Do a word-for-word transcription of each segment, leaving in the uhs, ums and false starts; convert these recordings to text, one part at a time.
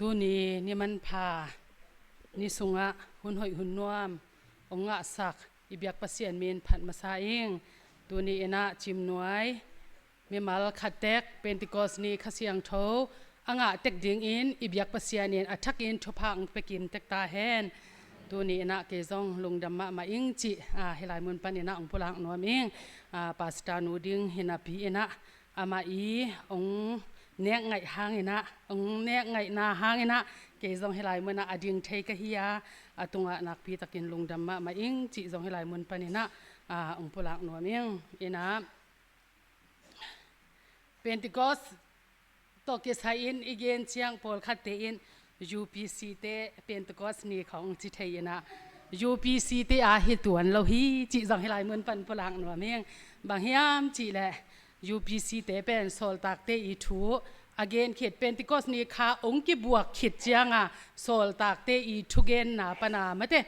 Tuni ni manpha ni sungah hun hoih hun nuam hong ngahsak i biak Pasian min phat masa ing. Tuni in ah Cimnuai mimal khat tek Pentecost ni Kha Siangtho a ngah tek dingin i biak Pasian in a thakin thupha hong pia kim tek ta hen. Tuni in ah kei zong lungdam mahmah ing cih, ah, hih lai mun pan in ah hong pulak nuam ing. Ah, Pastor nu ding hi napi in ah amah i hong nek ngaih hang in ah, hong nek ngaihna hang in ah kei zong hih lai mun ah a ding thei ka hi a, a tungah nakpi takin lungdam mahmah ing cih zong hih lai mun pan in ah, ah, hong pulak nuam ing. In ah Pentecost tawh kisai in i gen ciang pawlkhatte in U P C te Pentecost ni khawng ci thei in ah, U P C te a hi tuan lo hi cih zong hih lai mun pan pulak nuam ing. Bang hiam cih leh U P C te pen sawltakte i thu a gen khit, Pentecost ni kha hong kibuak khit ciang a sawltakte i thugenna pan a mate,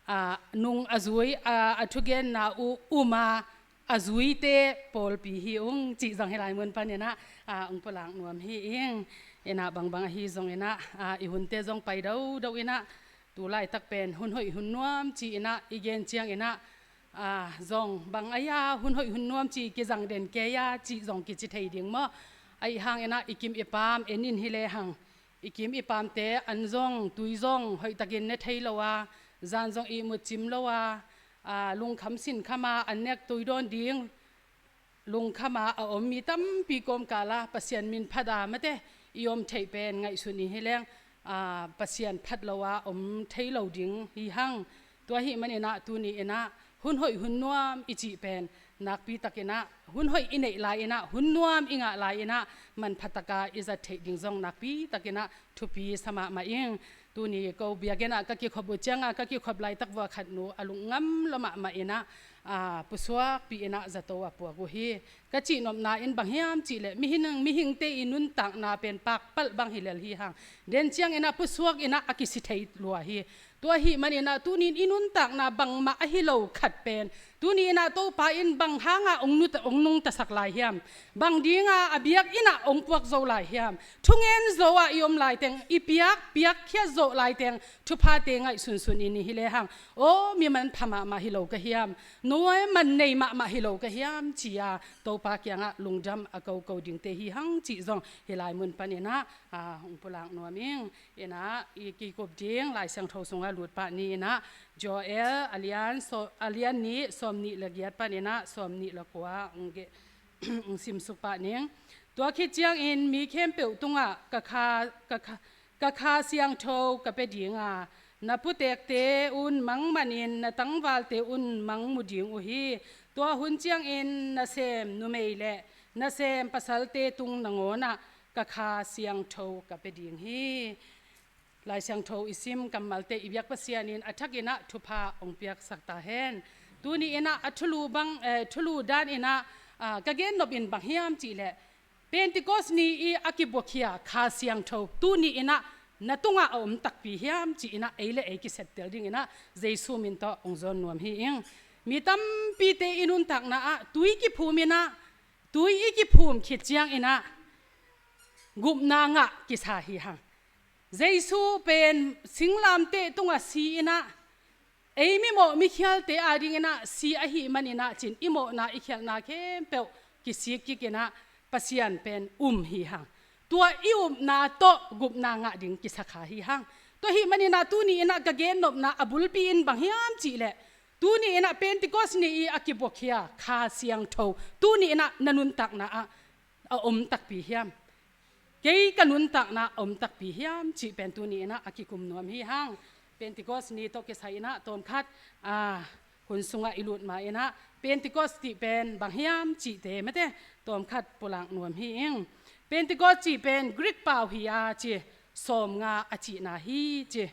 ah, nung a zui, ah, a thugenna uh um a, a zuite pawlpi hi ung cih zong hih lai mun pan in ah, ah, hong pulak nuam hi ing. In ah bangbang ahi zong in ah, ah, i hunte zong pai dodok in ah, tu laitak pen hun hoih hun nuam ci in ah i gen ciang in ah, ah, zong bang a ia hun hoih hun nuam ci kizang den kei a cih zong kici thei ding maw? Ahi hang in ah i kim i pam en in hi lehang, i kim i pamte an zong tui zong hoihtakin ne thei lo a, zan zong ihmut cim lo a, a, lungkham sinkham a an nek tui dawn ding lungkham a a om mi tampi kawmkal a Pasian min phat a mate i om theih pen ngaihsun i hi leng, a, Pasian phat lo a om thei lo ding hi hang. Tua ahih man in ah tuni in ah hun hoih hun nuam i cih pen nakpi takin ah hun hoih i neih lai in ah, hun nuam i ngah lai in ah manpha taka i zat theih ding zong nakpi takin ah thupi sa mahmah ing. Tuni ko biakinn ah ka kikhop uh ciang a, ka kikhop laitak vua khat nu a lungngam lua mahmah in ah, a, pusuakpih in ah zato a puak uh hi. Ka cihnopna in bang hiam cih leh mihing, mihingte i nuntakna pen pakpalh bang hi lel hi hang. Den ciang in ah pusuak in ah a kisi thei lua hi. Tua ahih man in ah tuni in i nuntakna bangmah ahi lo khat pen, tuni in ah Topa in bang hang a hong nungta, hong nungtasak lai hiam? Bang ding a a biakinn ah hong puak zo lai hiam? Thungen zo a i om laiteng, i piak, piak khiat zo laiteng thuphate ngaihsunsun in i hi lehang, aw, mi manpha mahmah hi lo ka hiam? Nuai man nei mahmah hi lo ka hiam? Ci a Topa kiangah lungdam a koko dingte hi hang cih zong hih lai mun pan in ah, a, hong pulak nuam ing. In ah i kikup ding Lai Siangtho sungah lut pah ni in ah, Joel a lian, so, a lian nih sawm nih le giat pan in ah sawm nih le kua hong ge-, hong simsuk pah ning. Tua khit ciangin mi khempeuh tungah ka kha, ka kha, ka Kha Siangtho ka pia ding a, na putekte un mang manin na tangvalte un mang mu ding uh hi. Tua hun ciangin nasem numei le nasem pasalte tung nangawnah ka Kha Siangtho ka pia ding hi. Lai Siangtho i sim kammalte i biak Pasian in a thak in ah thupha hong piaksak ta hen. Tuni in ah a thulu bang, eh, thulu dan in ah, ah, ka gennop in bang hiam cih leh Pentecost ni i a kibuakhia Kha Siangtho tuni in ah na tungah a om takpi hiam ci in ah ei le ei kisettel ding in ah Jesu min tawh hong zawn nuam hi ing. Mi tampite i nuntakna ah tui kiphum in ah, tui i kiphum khit ciang in ah gupna ngah kisa hi hang. Jesu pen singlamteh tungah si in ah, ei mimawh mikhialte ading in ah si ahih man in ah cin i mawhna i khialhna khempeuh kisik kik in ah Pasian pen um hi hang. Tua i upna tawh gupna ngah ding kisa kha hi hang. Tua ahih man in ah tuni in ah ka gennopna a bulpi in bang hiam cih leh, tuni in ah Pentecost ni i a kibuakhia Kha Siangtho tuni in ah na nuntakna ah a om takpi hiam? Kei ka nuntakna a om takpi hiam cih pen tuni in ah a kikum nuam hi hang. Pentecost ni tawh kisai in ah tawmkhat, ah, hun sungah i lut ma in ah Pentecost cih pen bang hiam cihte mate tawmkhat pulak nuam hi ing. Pentecost cih pen Greek pau hi a ci, sawmnga a cihna hi ci.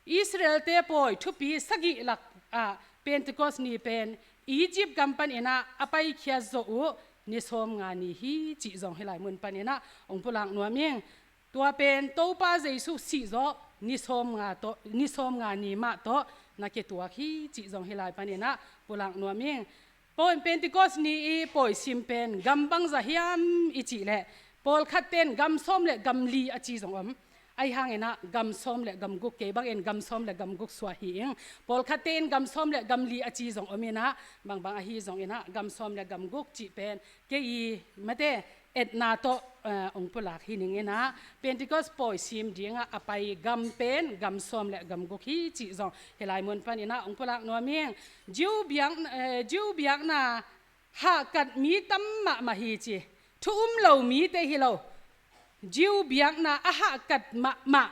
Israelte pawi thupi sagih lak ah Pentecost ni pen Egypt gam pan in ah a paikhiat zawh uh ni sawmnga ni hi cih zong hih lai mun pan in ah hong pulak nuam ing. Tua pen Topa Jesu sih zawh ni sawmnga tawh, ni sawmnga ni mah tawh na kituak hi cih zong hih lai pan in ah pulak nuam ing. Pawi Pentecost ni i pawi sim pen gam bangzah hiam i cih leh, pawlkhat ten gam sawm le gam li a ci zong om. Ahi hangin ah gam sawm le gam guk, kei bangin gam sawm le gam guk suah hi ing. Pawlkhatte in gam sawm le gam li a ci zong om in ah, bangbang ahi zongin ah gam sawm le gam guk cih pen kei i mate etna tawh, eh, ong pulak hi ning in ah, Pentecost pawi sim dingah a pai gam pen gam sawm le gam guk hi cih zong hih lai mun panin ah ong pulak nuam ing. Jew biak, eh, Jew biakna hahkat mi tam mahmah hi ci. Thu um lo mite hi lo. Jew biakna a hahkat mahmah.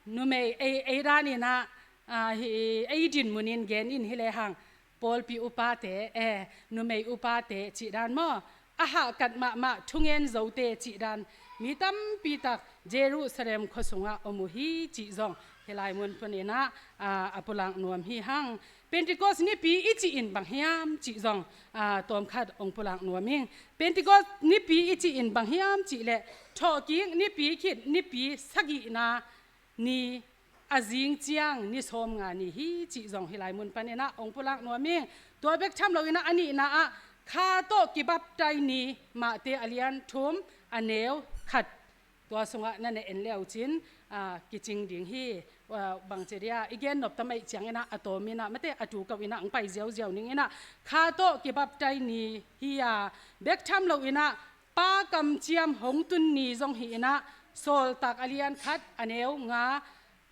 Numei ei, ei dan in ah, ah, hi, ei dinmun in gen in hi lehang, pawlpi upate, eh, numei upate cih dan maw, a hahkat mahmah thungen zote cih dan mi tampi tak Jerusalem khua sungah om uh hi cih zong hih lai mun panin ah, ah, a pulak nuam hi hang. Pentecost nipi i cih in bang hiam cih zong, ah, tawmkhat ong pulak nuam ing. Pentecost nipi i cih in bang hiam cih leh thawhkik nipi khit nipi sagihna ni a zing ciang ni sawmnga ni hi cih zong hih lai mun panin ah ong pulak nuam ing. Tua bek tham loin ah a nihna ah kha tawh kibaptai ni, Mate a lian thum a neu khat. Tua sungah na na en le uh cin, ah, kicing ding hi. Ah, bangci dia i gen nop tam ahih ciangin ah a tawm in ah mate a tu kau in ah ang pai ziauziau ning in ah kha tawh kibaptai ni hi a, bek tham loin ah Pa kamciam hong tun ni zong hi in ah, Sawltak a lian khat a neu nga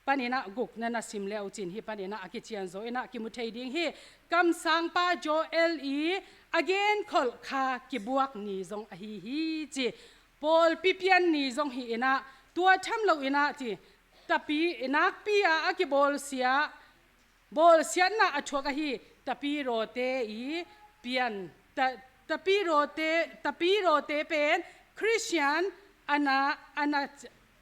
panin ah guk na na sim le uh cin hih panin ah a kicianzaw in ah kimu thei ding hi. Kamsangpa Joel i a genkholh kha kibuak ni zong ahi hi ci. Pawlpi pian ni zong hi in ah, tua tham loin ah ci, tapi nakpi a a kibawlsia, bawlsiatna a thuak ahi tapirawte i pian, ta, tapirawte, tapirawte pen Khristian a na, a na,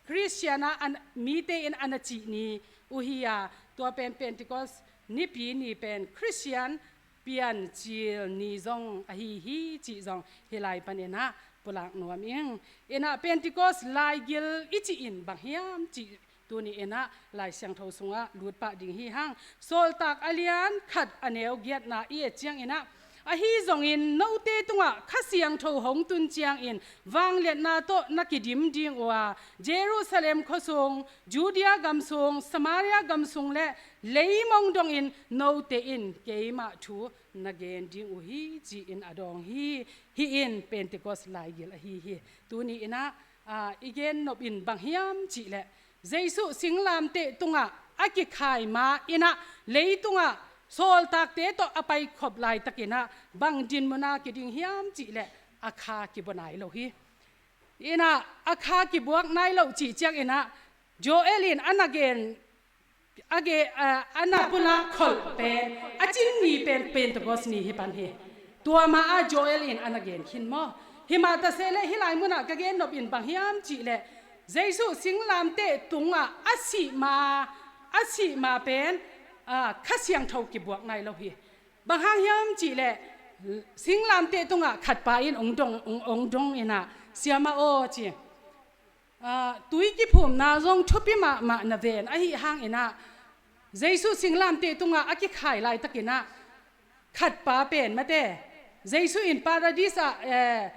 Khristian a, a na, mite in a na cih ni uh hi a, tua pen Pentecost nipi ni pen Khristian piancil ni zong ahi hi cih zong hih lai panin ah pulak nuam ing. In ah Pentecost laigil i cih in bang hiam cih tuni in ah Lai Siangtho sungah lut pah ding hi hang. Sawltak a lian khat a neu giatna i et ciangin ah, ahi zongin note tungah Kha Siangtho hong tun ciangin vangliatna tawh na kidim ding uh a, Jerusalem khua sung, Judea gam sung, Samaria gam sung le leimong dongin note in keimah thu na gen ding uh hi ci-in a dawng hi. Hih in Pentecost laigil ahi hi. Tuni in ah, ah, i gen nop in bang hiam cih leh Jesuh singlamteh tungah a kikhai ma in ah leitungah sawltakte tawh a paikhop laitakin ah bang dinmun a kiding hiam cih leh a kha kibua nai lo hi. In ah a kha kibuak nai lo cih ciangin ah Joel in a na gen, a ge, a, a na pulak kholh pen a cin ni pen Pentecost ni hi pan hi. Tua ma a Joel in a na gen khin maw. Hi mah ta se leh hih lai munah ka gen nop in bang hiam cih leh Jesuh singlamteh tungah a sih ma, a sih ma pen, a, Kha Siangtho kibuak nai lo hi. Bang hang hiam cih leh singlamteh tungah khatpa in ong dong, ong, ong dong in ah, Siama aw ci. Ah, tui kiphumna zong thupi mahmah na ven ahih hangin ah Jesuh singlamteh tungah a kikhai laitakin ah khatpa pen mate Jesuh in Paradis ah, eh,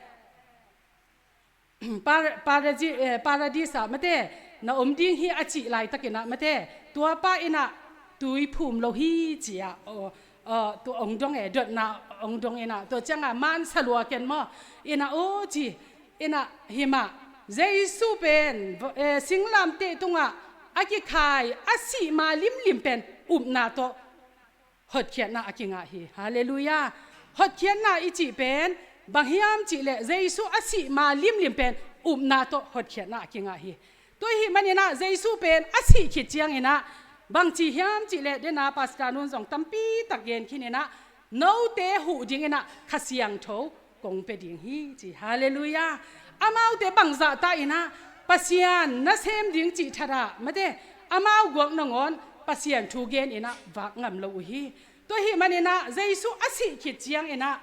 Par-, Paradi-, eh, Paradis ah mate na om ding hi a cih laitakin ah mate tuapa in ah tui phum lo hi ci-ah, aw, aw, tua ong dong e, dotna ong dong in ah, tua ciangah mansa lua ken maw, in ah aw ci, in ah hi mah, Jesuh pen, eh, singlamteh tungah a kikhai a sih ma limlim pen upna tawh hotkhiatna a kingah hi. Halleluiah. Hotkhiatna i cih pen bang hiam cih leh Jesuh a sih ma limlim pen upna tawh hotkhiatna a kingah hi. Tua ahih manin ah Jesuh pen a sih khit ciangin ah bang ci hiam cih leh dena Pastor nun zong tampi tak gen khin in ah note huh dingin ah Kha Siangtho kong pia ding hi ci. Halleluiah. Amaute bangzahta in ah Pasian nasem ding cih thadah mate amau guak nangawn Pasian thu gen in ah vak ngam lo uh hi. Tua ahih manin ah Jesuh a sih khit ciangin ah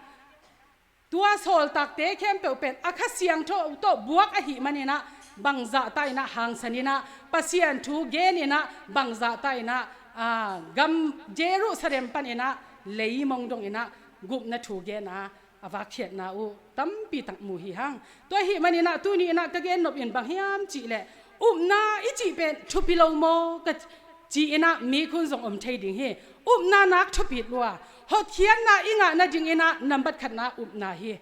tua sawltakte khempeuh pen a Kha Siangtho tawh buak ahih manin ah bangzahta in ah hangsan in ah Pasian thu gen in ah bangzahta in ah, ah, gam Jerusalem panin ah leimong dongin ah gupna thu gen a a vakkhiatna uh tampi tak mu hi hang. Tua ahih manin ah tuni in ah ka gen nop in bang hiam cih leh Upna i cih pen thupi lo maw ka ci-in ah mi khun zong om thei ding hi. Upna nak thupi lua. Hotkhiatna i ngah nadingin ah nambat khatna upna hi.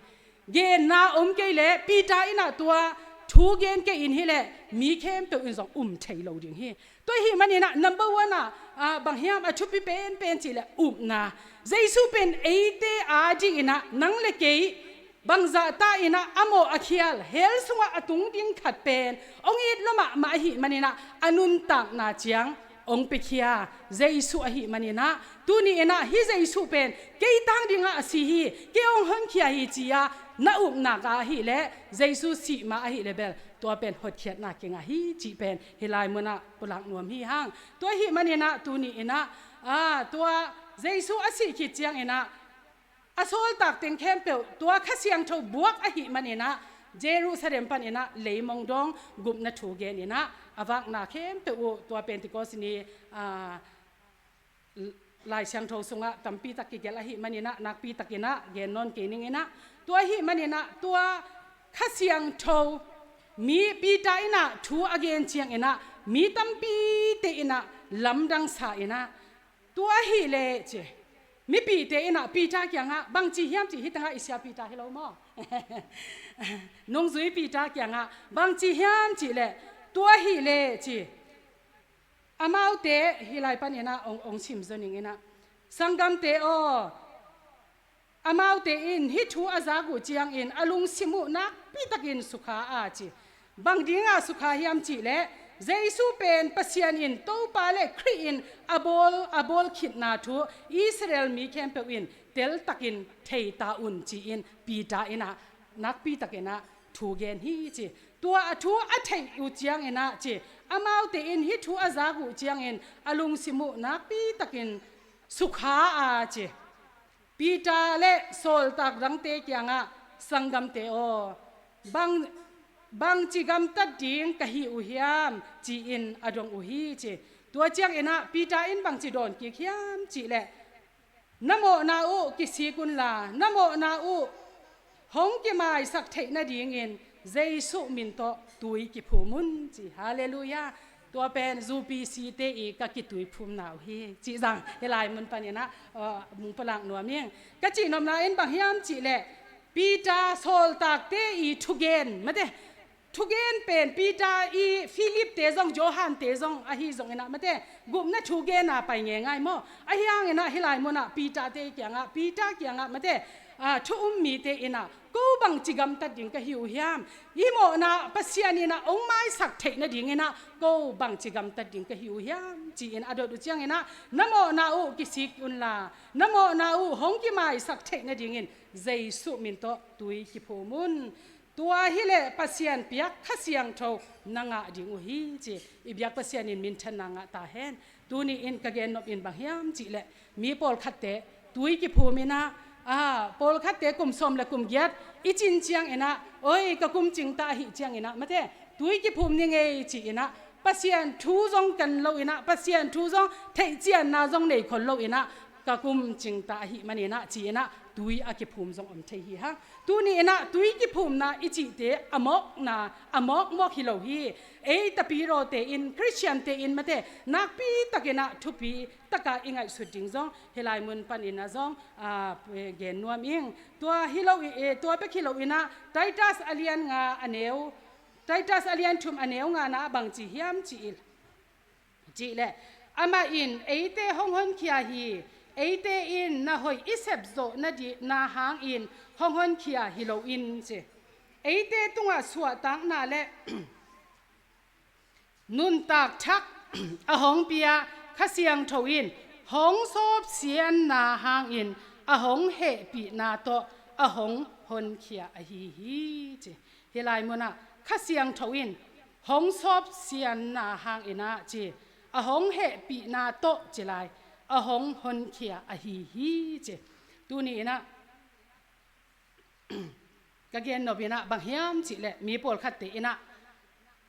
Genna om kei leh Peter in ah tua thu gen kei in hi leh mi khempeuh in zong um thei lo ding hi. Tua ahih manin ah number one ah, ah, bang hiam a thupi penpen cih leh upna. Jesu pen eite adingin ah nang le kei bangzah ta in ah a mawh a khial, hell sungah a tung ding khat pen hong it lua mahmah ahih manin ah a nuntakna ciang hong piakhia Jesu ahih manin ah, tuni in ah hih Jesu pen kei tang dingah a si hi, kei hong honkhia hi ci-a na upna ka ahih leh Jesu sih ma ahih leh bel tua pen hotkhiatna kingah hi cih pen hih lai munah pulak nuam hi hang. Tua ahih manin ah tuni in ah, ah, tua Jesu a sih khit ciangin ah a sawltak teng khempeuh tua Kha Siangtho buak ahih manin ah Jerusalem panin ah leimong dong gupna thu genin ah a vakna khempeuh uh tua Pentecost ni, ah, Lai Siangtho sungah tampi tak kigelh ahih manin ah nakpi takin ah gen nawn kei ning in ah, tua ahih manin ah tua Kha Siangtho mi Peter in ah thu a gen ciangin ah mi tampite in ah lamdang sa in ah, tua ahih leh ci, mipite in ah Peter kiangah bangci hiam cih, hih tengah i sia Peter hi lo maw? Nungzui Peter kiangah bangci hiam cih leh, tua ahih leh ci, amaute hih lai panin ah hong, hong sim zaw ning in ah, sanggamte aw, amaute in hih thu a zak uh ciangin a lungsim uh nakpi takin sukha a ci. Bang dingah sukha hiam cih leh Jesu pen Pasian in Topa le Khrih in a bawl, a bawl khitna thu Israel mi khempeuh in teltakin thei ta un ci-in Peter in ah nakpi takin ah thu gen hi ci. Tua a thu a theih uh ciangin ah ci, amaute in hih thu a zak uh ciangin a lungsim uh nakpi takin sukha a ci. Peter le sawltak dangte kiangah, sanggamte aw, bang, bangci gamtat ding ka hi uh hiam ci-in a dong uh hi ci. Tua ciangin ah Peter in bangci dawn kik hiam cih leh, na mawhna uh kisik unla, na mawhna uh hong kimaisak theih nadingin Jesu min tawh tui kiphum un ci. Halleluiah. Tua pen U P C te i ka kituiphumna uh hi cih zang hih lai mun panin ah, uh, mung pulak nuam ing. Ka cihnopna in bang hiam cih leh Peter sawltakte i thugen, mate, thugen pen Peter i Philip te zong, Johan te zong ahi zongin ah, mate, gupna thugen a pai ngeingai maw? Ahi hangin ah hih lai munah Peter te kiangah, Peter kiangah, mate, ah, thu um mite in ah, ko bangci gamtat ding ka hi uh hiam? I mawhna Pasian in ah hong maisak theih nadingin ah ko bangci gamtat ding ka hi uh hiam ci-in a dot uh ciangin ah, na mawhna uh kisik unla, na mawhna uh hong kimaisak theih nadingin Jesu min tawh tui kiphum un. Tua hileh Pasian piak Kha Siangtho na ngah ding uh hi ci. I biak Pasian in minthanna ngah ta hen. Tuni in ka gennop in bang hiam cih leh, mi pawlkhatte tui kiphum in ah, a, pawlkhatte kum sawm le kum giat i cin ciangin ah, oi, ka kum cingta ahih ciangin ah, mate, tui kiphum ni ngei ci-in ah, Pasian thu zong kan lo in ah, Pasian thu zong theihcianna zong nei khol lo in ah, ka kum cingta ahih manin ah ci-in ah tui a kiphum zong om thei hi hang. Tuni in ah tui kiphumna i cihte a mawkna, a mawkmawk hi lo hi. Ei tapirawte in, Khristiante in, mate, nakpi takin ah thupi taka i ngaihsut ding zong hih lai mun panin ah zong, a, gen nuam ing. Tua hi lo i, e, tua bek hi lo in ah Titus a lian nga a neu, Titus a lian thum a neu ngana ah bangci hiam cih i cih leh, amah in eite hong honkhia hi. Eite in na hoih i sepzawh nading na hangin hong honkhia hi lo in ci. Eite tungah suahtakna le nuntak thak a hong pia Kha Siangtho in hong sawpsianna hangin a hong hehpihna tawh a hong honkhia ahi hi ci. Hih lai munah Kha Siangtho in hong sawpsianna hangin ah ci, a hong hehpihna tawh ci lai, a hong honkhia ahi hi ci. Tuni in ah ka gennop in ah bang hiam cih leh, mi pawlkhatte in ah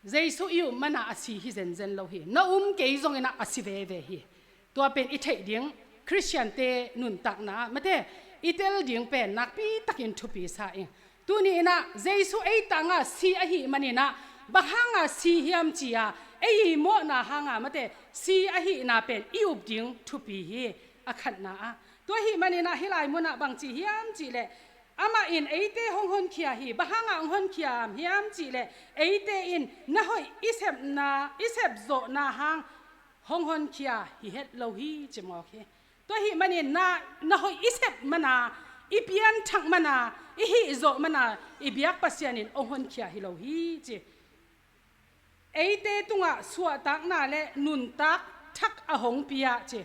Jesu i um manin ah a si hi zenzen lo hi. Na um kei zongin ah a si veve hi. Tua pen i theih ding, Khristiante nuntakna ah, mate, i tel ding pen nakpi takin thupi sa ing. Tuni in ah Jesu ei tangah si ahih manin ah Bang hanga si hiam ci-a, ei i mawhna hanga mate si ahihna pen i up ding thupi hi, a khatna ah. Tua ahih maninah hih lai munah bang ci hiam cihleh, amah in eite hong honkhia hi. Bang hanga hong honkhia hiam cihleh, eite in na hoih i sepna, i sepzawhna hang hong honkhia hi het lo hi ci mawk hi. Tua ahih manin na, na hoih i sep mana, i pianthak mana, i hihzawh mana i biak Pasian in hong honkhia hi lo hi ci. Eite tungah suahtakna le nuntak thak a hong pia ci.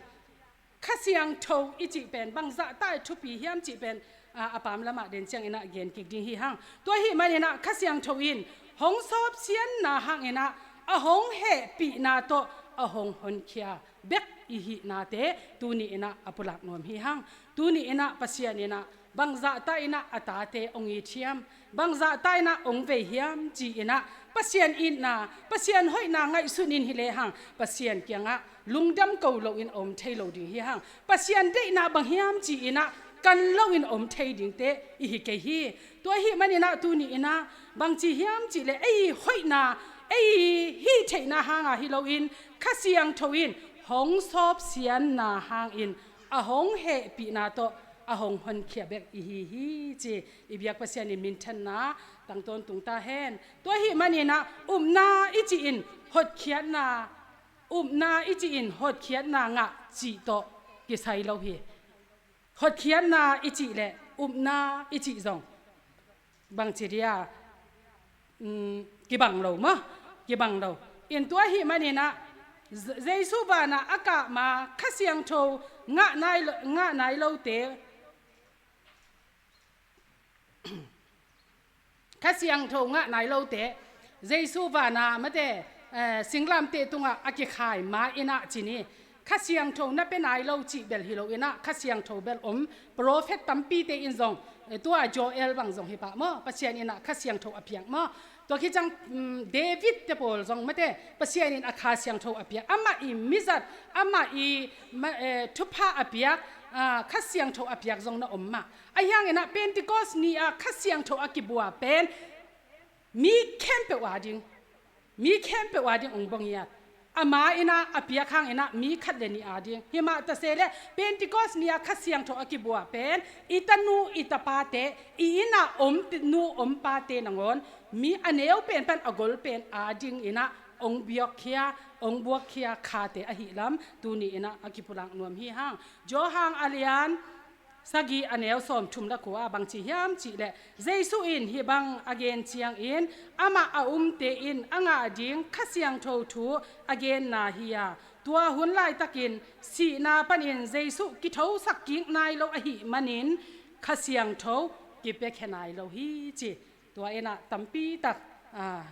Kha Siangtho i cih pen bang zahta i thupi hiam cih pen, a, a pam lamah den cianginah gen kik ding hi hang. Tua ahih maninah Kha Siangtho in hong sawpsianna hanginah a hong hehpihna tawh a hong honkhia bek i hihnate tuni inah a pulak nuam hi hang. Tuni inah Pasian inah bang zahta inah a tate hong it hiam, bang zahta inah hong vei hiam ci inah Pasian itna, Pasian hoihna ngaihsun in hi lehang Pasian kiangah lungdam ko loin a om thei lo ding hi hang. Pasian deihna bang hiam ci inah kan loin a om thei dingte i hi kei hi. Tua ahih maninah tuni inah bang ci hiam cihleh ei hoihna, ei hih theihna hanga hi loin Kha Siangtho in hong sawpsianna hangin a hong hehpihna tawh a hong honkhia bek i hi hi ci. I biak Pasian in minthanna tang tawntung ta hen. Tua ahih maninah upna i cih in hotkhiatna, upna i cih in hotkhiatna ngah cih tawh kisai lo hi. Hotkhiatna i cih le upna i cih zong bangci dia, um, kibang lo maw? Kibang lo. In tua ahih maninah Jesu vanah a kah ma Kha Siangtho ngah nai lo, ngah nai lote, Kha Siangtho ngah nai lote Jesu vana mate, eh, singlamteh tungah a kikhai ma inah ci ni. Kha Siangtho na pia nai lo cih bel hi lo inah Kha Siangtho bel om. Profet tampite in zong, eh, tua Joel bang zong hi pah maw, Pasian inah Kha Siangtho a piak maw? Tua khit ciang, um, David te pawl zong mate Pasian in a Kha Siangtho a piak. Amah i mizat, amah i ma, eh, thupha a piak, ah, Kha Siangtho a piak zong na om mah. Ahi hanginah Pentecost ni-a Kha Siangtho a kibua pen mi khempeuh a ding, mi khempeuh a ding hong bawng hiat. Ama inah a piak hanginah mi khat le nih a ding. Himah ta se le Pentecost ni-a Kha Siangtho a kibua pen i tanu i tapate, i inah om nu om pate nangawn mi a neu pen pan a gol pen a ding inah hong biakkhia, hong buakkhia khate ahi lam tuni inah a kipulak nuam hi hang. Johan a lian sagih a neu sawmthum le kua ah bang ci hiam cihleh, Jesu in hih bang a gen ciangin amah a umte in a ngah ding Kha Siangtho thu a genna hi a, tua hun laitakin sihna panin Jesu kithosak kik nai lo ahih manin Kha Siangtho kipiakhia nai lo hi ci. Tua inah tampi tak, ah,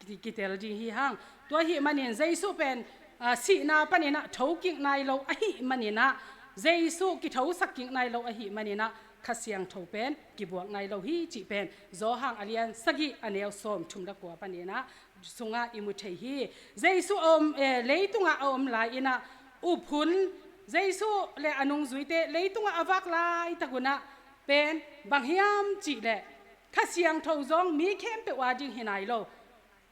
ki-, kitel ding hi hang. Tua ahih manin Jesu pen, ah, sihna paninah thokik nai lo ahih maninah, Jesu kithosak kik nai lo ahih maninah Kha Siangtho pen kibuak nai lo hi cih pen Johan a lian sagih a neu sawmthum le kua paninah sungah i mu thei hi. Jesu a om, eh, leitungah a om lai inah up hun, Jesu le a nungzuite leitungah a vak laitak unah pen bang hiam cihleh Kha Siangtho zong mi khempeuh a ding hi nai lo.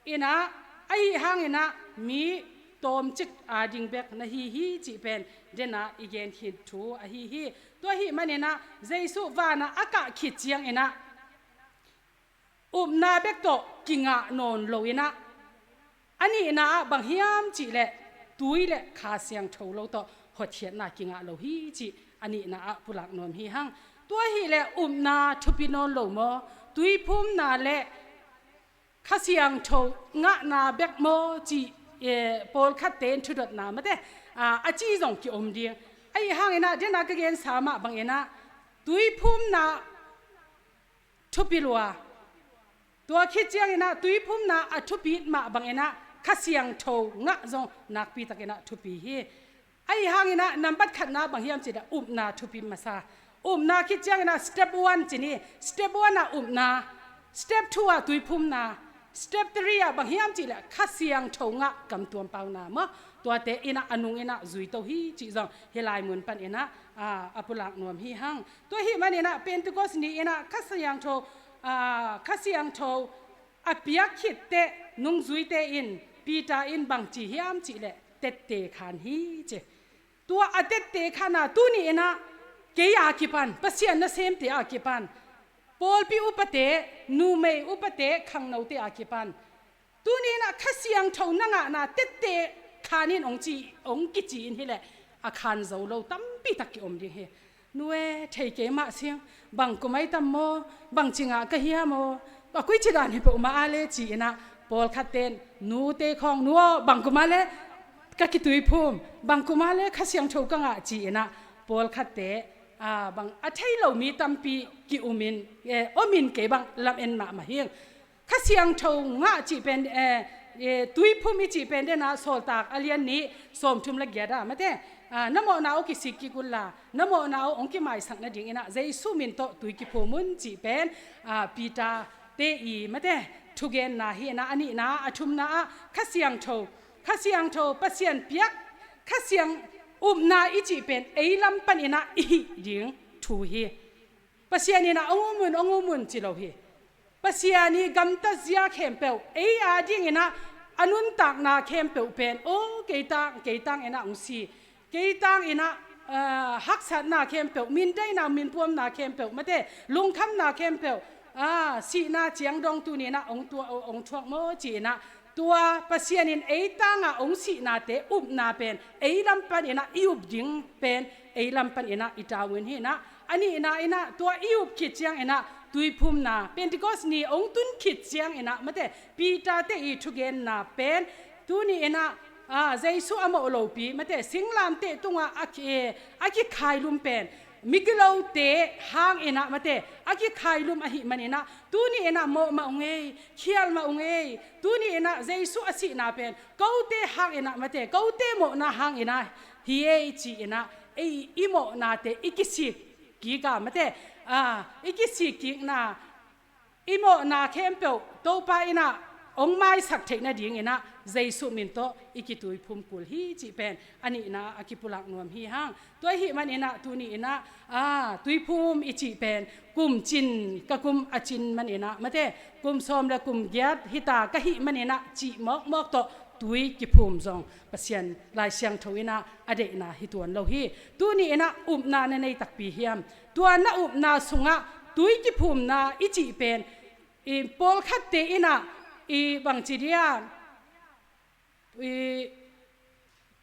Inah, ahi hanginah mi tawmcik a ding bek na hi hi cih pen denah i gen khit thu ahi hi. Tua ahih maninah Jesu vanah a kah khit cianginah upna bek tawh kingah nawn lo inah, a nihna ah bang hiam cihleh tui le Kha Siangtho lo tawh hotkhiatna kingah lo hi cih a nihna ah pulak nuam hi hang. Tua hileh upna thupi nawn lo maw? Tuiphumna le Kha Siangtho ngahna bek maw cih, eh, pawlkhatte in thudotna mate, ah, a ci zong kiom ding. Ahi hanginah denah ka gensa mah banginah tuiphumna thupi lua. Tua khit cianginah tuiphumna a thupi mah banginah Kha Siangtho ngah zong nakpi takinah thupi hi. Ahi hanginah nambat khatna bang hiam cihleh upna thupi masa. Upna khit cianginah step one ci ni, step one ah upna, step two ah tuiphumna, step three ah bang hiam cihleh Kha Siangtho ngah kamtuam pauna maw? Tuate inah a nung inah zuito hi cih zong hih lai mun paninah, ah, a pulak nuam hi hang. Tua ahih maninah Pentecost ni inah Kha Siangtho, ah, Kha Siangtho a piak khit teh nungzuite in Peter in bang ci hiam cih leh tette khan hi ci. Tua a tette khan a tuni in ah kei a kipan, Pasian nasemte a kipan, pawlpi upate, numei upate, khangnote a kipan, tuni in ah Kha Siangtho na ngahna tette khan in hong ci, hong kici in hi leh a khan zo lo tampi tak ki om ding hi. Nu e, thei kei mah sing, bang kum ai tam maw, bang ci ngah ka hiam aw, a koi ci dan hi peuhmah a le ci in ah, pawlkhatte in, nute khawng, nu aw, bang kum a le ka kituiphum, bang kum a le Kha Siangtho ka ngah ci in ah, pawlkhatte, a, bang a thei lo mi tampi ki um in, eh, om in kei bang lam en mahmah hing. Kha Siangtho ngah cih pen, eh, eh, tuiphum i cih pen den ah Sawltak a lian nih sawmthum le giat ah mate, ah, na mawhna uh kisik kik un la, na mawhna uh hong kimaisak nading in ah Jesu min tawh tui kiphum un cih pen, ah, Peter te i mate thugenna hi in ah, a nihna, a thumna ah Kha Siangtho, Kha Siangtho, Pasian piak Kha Siang upna i cih pen ei lam pan in ah i hih ding thu hi. Pasian in ah hong um un, hong um un ci lo hi. Pasian i gamtatzia khempeuh, ei a ding in ah a nuntakna khempeuh pen, aw, kei tang, kei tang in ah hong si, kei tang in ah, ah, haksatna khempeuh, mindaina, minpuamna khempeuh mate, lungkhamna khempeuh, ah, sihna ciang dong tuni in ah hong tua, hong thuak maw ci in ah, tua Pasian in ei tang ah hong sihnate upna pen ei lam pan in ah i up ding pen ei lam pan in ah i tavuan hi in ah, a nihna in ah tua i up khit ciang in ah tuiphumna, Pentecost ni hong tun khit ciang in ah mate, Peter te i thugenna pen tuni in ah, ah, Jesu a mawh lopi mate, singlamteh tungah a ki, a kikhailum pen migilote hang in ah mate, a kikhailum ahih man in ah tuni in ah mawh mah ung ei, khial mah ung ei, tuni in ah Jesu a sihna pen kote hang in ah mate, kote mawhna hang in ah hi ei ci in ah, ei i mawhnate i kisik kik a mate, ah, i kisik kikna, i mawhna khempeuh Topa in ah hong maisak theih nading in ah Jesu min tawh i kituiphum kul hi cih pen a nihna a kipulak nuam hi hang. Tua ahih man in ah tuni in ah, ah, tuiphum i cih pen kum cin, ka kum a cin man in ah mate, kum sawm le kum giat hi ta ka hih man in ah cih mawkmawk tawh tui kiphum zong Pasian Lai Siangtho in ah a deihna hi tuan lo hi. Tuni in ah upna na nei takpi hiam? Tua na upna sungah tui kiphumna i cih pen, i, pawlkhatte in ah, i, bangci dia, i,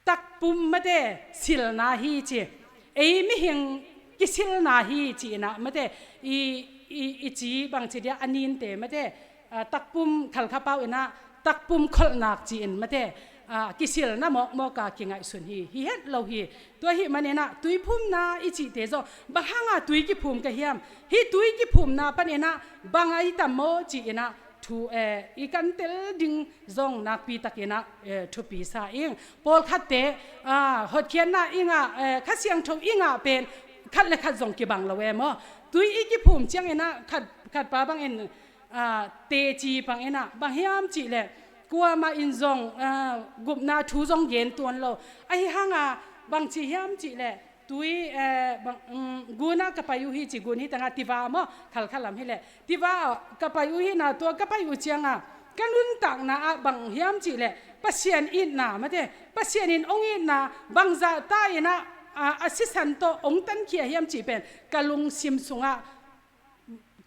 takpum mate silna hi ci. Ei mihing kisilna hi ci in ah mate, i, i, i ci bangci dia a ninte mate, ah, takpum khalkhapau in ah takpum kholhnak ci in mate, ah, kisilna mawkmawk a kingaihsun hi, hi het lo hi. Tua ahih man in ah tuiphumna i cihte zong bang hang a tui kiphum ka hiam? Hih tui kiphumna pan in ah bang a i tam maw ci in ah thu, eh, i kan tel ding zong nakpi tak in ah, eh, thupi sa ing. Pawlkhatte, ah, hotkhiatna i ngah, eh, Kha Siangtho i ngah pen khat le khat zong kibang lo e maw. Tui i kiphum ciang in ah khat, khat pa bang in, ah, teci bang in ah, bang hiam cih leh kuamah in zong, ah, gupna thu zong gen tuan lo. Ahi hang a bangci hiam cih leh tui, eh, bang, um, gun ah ka pai uh hi ci, gun hi tangah tiva maw, Khalkha lam hi leh tiva ah ka pai uh hi na, tua ka pai uh ciang a ka nuntakna ah bang hiam cih leh Pasian itna mate, Pasian in hong itna bangzah ta in ah, ah, a sisan tawh hong tankhia hiam cih pen ka lungsim sungah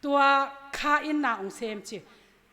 tua kha in na hong sem ci.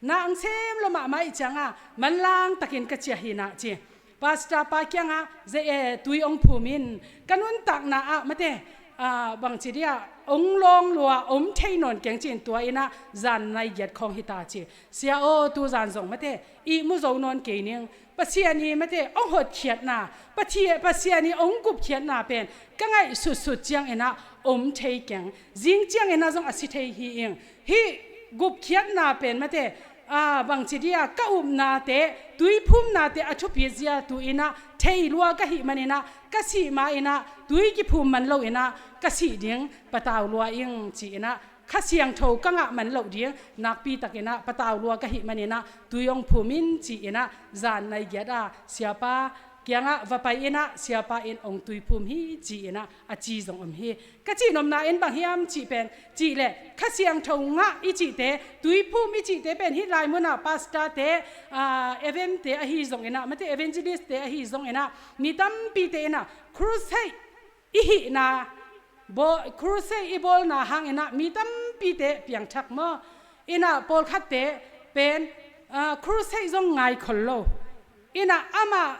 Na hong sem lo mahmah ih ciang a manlang takin ka ciah hi na ci. Pastor pa kiangah ze-, eh, tui hong phum in ka nuntakna ah mate, ah, bangci dia hong lawng lua om thei nawn keng ci in tua in ah zan nai giat khawng hi ta ci. Sia aw, tu zan zong mate ihmu zo nawn kei ning. Pasian i mate hong hotkhiatna, Pathi-, Pasian i hong gupkhiatna pen ka ngaih sutsut ciang in ah om thei keng. Zing ciang in ah zong a si thei hi ing. Hih gupkhiatna pen mate, ah, bangci dia ka upnate, tuiphumnate a thupi zia tu in ah thei lua ka hih man in ah ka sih ma in ah tui kiphum man lo in ah ka sih ding patau lua ing ci in ah Kha Siangtho ka ngah man loh ding nakpi tak in ah patau lua ka hih man in ah tui hong phum in ci in ah zan nai giat a siapa kiangah va pai in ah siapa in hong tuiphum hi ci-in ah a ci zong om hi. Ka cihnopna in bang hiam cih pen cih leh Kha Siangtho ngah i cihte, tuiphum i cihte pen hih lai munah pastor-te, aa, event-te ahi zongin ah, mate, evangelist-te ahi zongin ah, mi tampite in ah crusade i hihna, bawl, crusade i bawlna hangin ah mi tampite piangthak maw? In ah pawlkhatte pen, aa, crusade zong ngai khol lo. In ah amah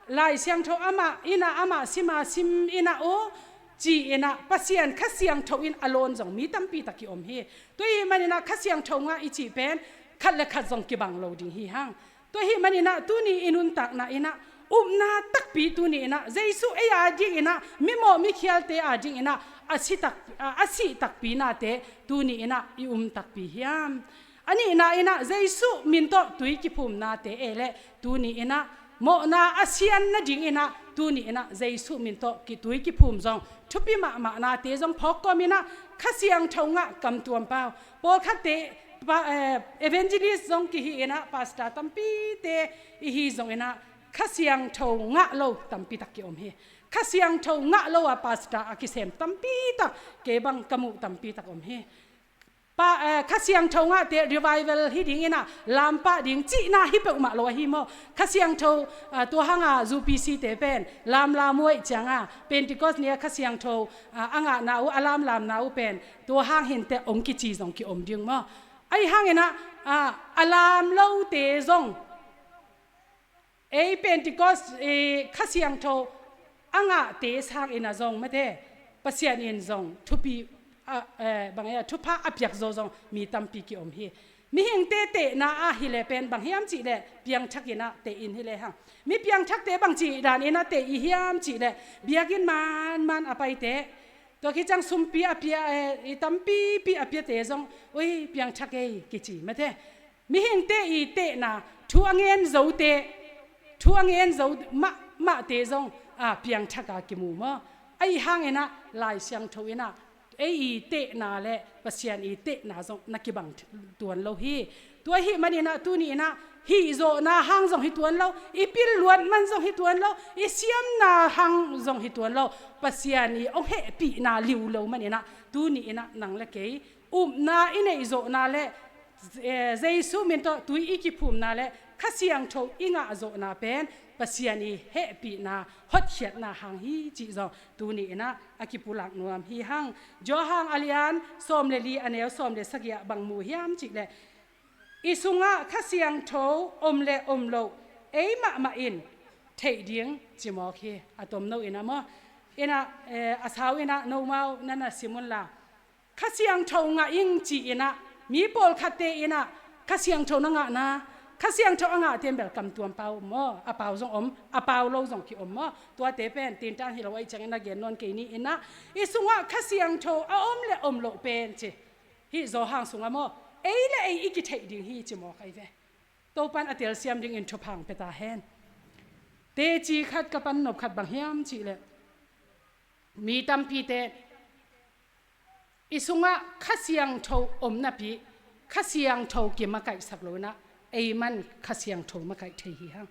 Lai Siangtho amah, in ah amah sima sim in ah aw ci-in ah Pasian Kha Siangtho in a lawn zong mi tampi tak ki-om hi. Tua ahih manin ah Kha Siangtho ngah i cih pen khat le khat zong kibang lo ding hi hang. Tua ahih manin ah tuni i nuntakna in ah upna takpi, tuni in ah Jesu ei a dingin ah, mimawh mikhialte a dingin ah a si tak, a, a sih takpi nate tuni in ah i um takpi hiam? A nihna in ah Jesu min tawh tui kiphumnate ei leh tuni in ah mawhna a sian nadingin ah tuni in ah Jesu min tawh ki tui kiphum zong thupi mahmah nate zong phawk kawmin ah Kha Siangtho ngah kamtuam pau. Pawlkhatte pa, eh, evangelist zong kihi in ah pastor tampite i hi zongin ah Kha Siangtho ngah lo tampi tak ki-om hi. Kha Siangtho ngah lo a pastor a kisem tampi tak, kei bang ka muh tampi tak om hi. Pa, eh, Kha Siangtho ngahte revival hi dingin ah lampah ding cihna hi peuhmah lo ahi maw? Kha Siangtho, ah, tua hanga U P C-te pen lamlam uh ahih cianga Pentecost ni-a Kha Siangtho, ah, a ngahna uh, a lamlamna uh pen tua hang hinteh hong kici zong ki-om ding maw? Ahi hangin ah, ah, a lam lote zong ei Pentecost, eh, Kha Siangtho a ngahte sangin ah zong, mate, Pasian in zong thupi, ah, eh, bang, eh, thupha a piak zo zong mi tampi ki-om hi. Mihingte tehna ah hi leh pen bang hiam cih leh piangthak in ah teh in hi lehang. Mi piangthakte bang cih dan in ah teh i hiam cih leh biakinn manman a paite, tua khit ciang sumpi a pia, eh, i tampipi a piate zong, ui, piangthak ei kici, mate. Mihingte i tehna, thu a ngen zote, thu a ngen zo mahmahte zong, a, piangthak a kimu maw? Ahi hangin ah Lai Siangtho in ah ei i tehna le Pasian i tehna zong na kibang tuan lo hi. Tua ahih manin ah tuni in ah hih zawhna hang zong hi tuan lo, i pil luat man zong hi tuan lo, i siamna hang zong hi tuan lo, Pasian i hong hehpihna liu lo manin ah tuni in ah nang le kei upna i neih zawhna le, eh, Jesu min tawh tui i kiphumna le Kha Siangtho i ngah zawhna pen Pasian i hehpihna, hotkhiatna hang hi cih zong tuni in ah a kipulak nuam hi hang. Johan a lian sawm le li, a neu sawm le sagih ah bang mu hiam cih leh, i sungah Kha Siangtho om le om loh ei mahmah in theih ding ci mawk hi. A tomno in ah maw, in ah, eh, a sau in ah nomau na na sim un la. Kha Siangtho ngah ing ci-in ah mi pawlkhatte in ah Kha Siangtho na ngahna, Kha Siangtho a ngahte in bel kamtuam pau om maw, a pau zong om, a pau lo zong ki-om maw? Tuate pen tintan hi lo ahih ciangin a gen nawn kei ni in ah, i sungah Kha Siangtho a om le om loh pen ci, hih Johan sungah maw, ei le ei i kitheih ding hi ci mawk ahi ve. Topan a telsiam dingin thupha hong pia ta hen. Teci khat ka pan nop khat bang hiam cih leh, mi tampite i sungah Kha Siangtho om napi, Kha Siangtho kimakaihsak lo in ah ei man Kha Siangtho makaih thei hi hang.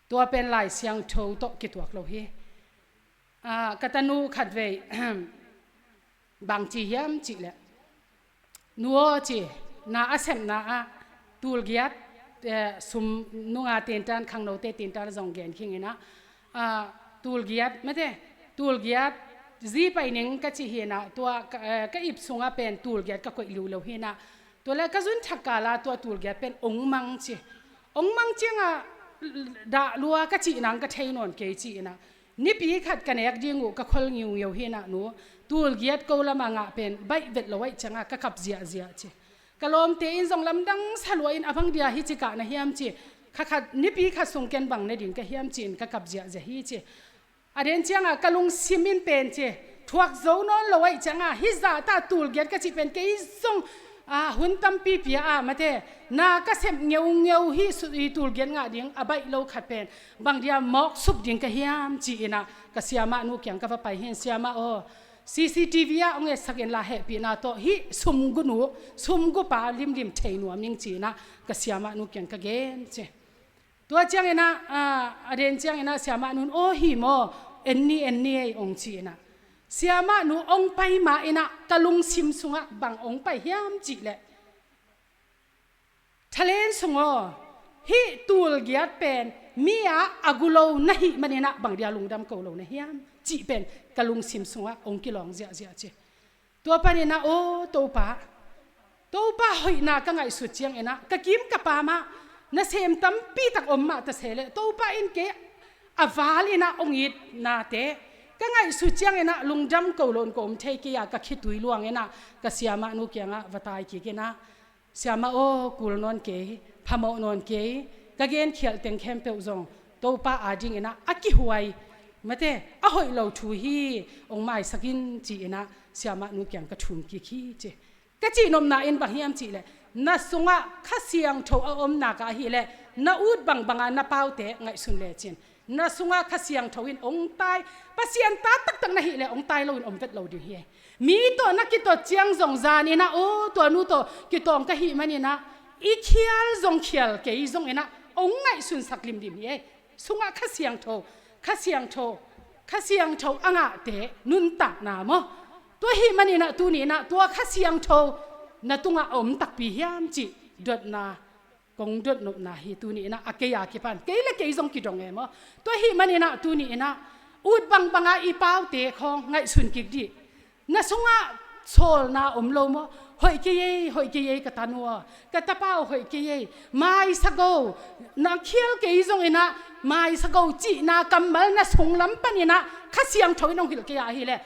Tua pen Lai Siangtho tawh kituak lo hi. Ah, ka tanu khatvei bang ci hiam cih leh, nu aw ci, na a sepna ah tulgiat, eh, sum nunga tintan, khangnote tintan zong gen khing in ah, ah, tulgiat, mate, tulgiat zi pai ning ka ci hi in ah, tua ka, eh, ka ip sungah pen tulgiat ka koih liu lo hi in ah, tua le ka zun thak kal ah tua tulgiat pen ong mang ci. Ong mang ciangah dah lua ka cih nang ka thei nawn kei ci in ah, nipi khat ka nek ding uh ka khol ngiungeu hi in ah nu, tulgiat ko lamah ngah pen baih vet lo ahih ciangah ka kap ziahziah ci. Ka lawmte in zong lamdang sa lua in a bang dia hih ci kah na hiam ci. Kha khat, nipi khat sung ken bang ne ding ka hiam ci-in ka kap ziahziah hi ci. A den ciangah ka lungsim in pen ci, thuak zo nawn lo ahih ciangah hih zahta tulgiat ka cih pen kei zong, ah, hun tampi pia ah, mate, na ka sep ngeungeu hih su-, hih tulgiat ngah ding a baih lo khat pen bang dia mawk sup ding ka hiam ci-in ah ka siamah nu kiang ka va pai hi in, siamah aw, C C T V ah hong etsak in la, hehpihna tawh hih sum gu nu, sum gu pa limlim thei nuam ing ci-in ah ka siamah nu kiang ka gen ci. Tua cianginah, ah, a den cianginah siamah nun, "Aw, hi maw, en ni, en ni ei," ong ci-inah. Siamah nu ong pai ma inah ka lungsim sungah bang ong pai hiam cihleh, "Thalen sung aw, hih tul giat pen mi-ah a gu lo na hih maninah bang dia lungdam ko lo na hiam?" cih pen ka lungsim sungah ong kilawng ziahziah ci. Tua paninah, "Aw Topa, Topa hoihna ka ngaihsut cianginah ka kim ka pamah nasem tampitak om mah ta sehleh, Topa in kei a val inah ong it nate ka ngaihsut cianginah lungdam ko lo in ka om thei kei a, ka khitui luanginah ka siamah nu kiangah va tai kikinah, Siamah aw, kul nawn kei, phamawh nawn kei, ka genkhialh teng khempeuh zong Topa adinginah a kihuai, mate, a hoih lo thu hi, ong maisak in," ci-inah siamah nu kiang ka thum kik hi ci. Ka cihnopna in bang hiam cihleh, na sungah Kha Siangtho a om nak ahihleh na ut bangbanga na paute ngaihsun lecin, na sungah Kha Siangtho in ong tai, Pasian ta taktak na hihleh ong tai loin om vet lo ding hi. Mi tawh na kitot ciang zong zaninah, "Aw, tua nu tawh kitawng ka hih maninah i khial zong khial kei zonginah ong ngaihsunsak limlim hi ei." Sungah Kha Siangtho, Kha Siangtho, Kha Siangtho a ngahte nuntakna maw? Tua hih maninah tuni inah tua Kha Siangtho na tungah a om takpi hiam cih dotna kong dotnopna hi. Tuni inah a kei a kipan, kei le kei zong kidong e maw? Tua hih maninah tuni inah ut bangbanga i paute khawng ngaihsun kik dih. Na sungah sawlna om lo maw? "Hoih kei ei, hoih kei ei ka tanu aw, ka tapa aw, hoih kei ei, maisak o, na khial kei zonginah maisak o," cihna kammal na sunglam paninah Kha Siangtho in ong hilh kei a ahihleh,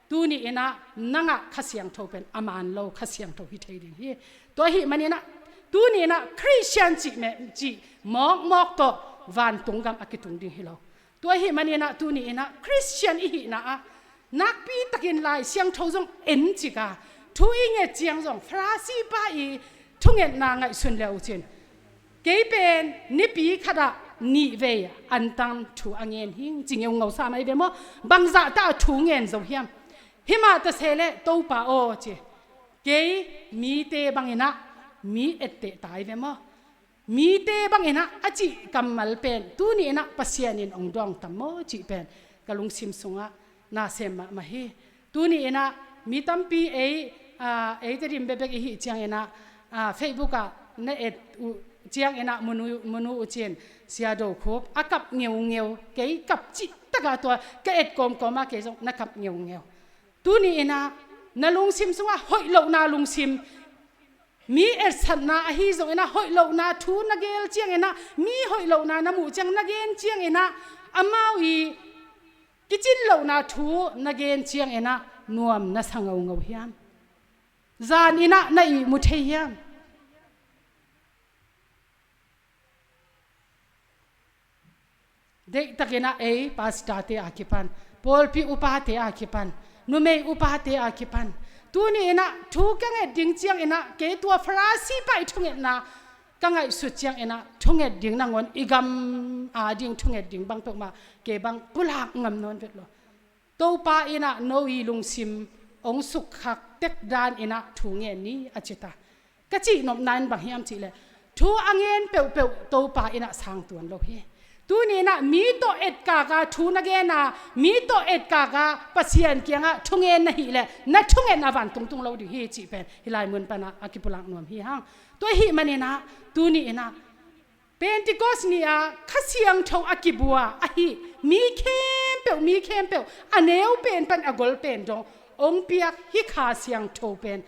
tuni inah nangah Kha Siangtho pen a man lo Kha Siangtho hi thei ding hi. Tua hih maninah tuni inah Khristian cih meh, cih mawkmawk tawh vantung gam a kitung ding hi lo. Tua hih maninah tuni inah Khristian i hihna ah nakpi takin Lai Siangtho zong en cika, thu i nget ciang zong Farasi pa i thungetna ngaihsun le uh cin, "Kei pen nipi khatah nih vei antang thu a ngen hing," ci ngeungau sa mai ve maw? Bangzahta a thu ngen zo hiam? "Himah ta sehleh Topa aw," ci, "kei mite banginah mi etteh tai ve maw?" Mite banginah a cih kammal pen tuni inah Pasian in ong dawng tam maw cih pen ka lungsim sungah na sem mahmah hi. Tuni inah mi tampi ei, aa, ei Tedim bekbek i hih cianginah, aa, Facebook ah na et uh cianginah munu, munu uh cin, Sia Do Khup a kap ngeungeu, kei kap cih taka tua ka et kawmkawma kei zong na kap ngeungeu. Tuni inah na lungsim sungah hoih lohna lungsim, mi etsatna ahi zonginah hoih lohna thu na gel cianginah, mi hoih lohna na muh ciang na gen cianginah, amau i kicin lohna thu na gen cianginah nuam na sa ngaungau hiam? Zaninah na ihmu thei hiam? Deihtakinah ei pastorte a kipan, pawlpi upate a kipan, numei upate a kipan, tuni inah thu ka nget ding cianginah kei tua Farasi pa i thungetna ka ngaihsut cianginah thunget ding nangawn i gam ading thunget ding bang peuhmah kei bang pulak ngam nawn vet lo. Topa inah no i lungsim ong sukkhak tek dan inah thu ngen ni a cita. Ka cihnopna in bang hiam cihleh, thu a ngen peuhpeuh Topa inah sang tuan lo hi. Tuni inah mi tawh etkaka thu na gena, mi tawh etkaka Pasian kiangah thungen na hihleh na thungetna van tungtung lo ding hi cih pen hih lai mun panah a kipulak nuam hi hang. Tua hih maninah tuni inah Pentecost ni-a Kha Siangtho a kibua ahi mi khempeuh, mi khempeuh a neu pen pan a gol pen dong ong piak hih Kha Siangtho pen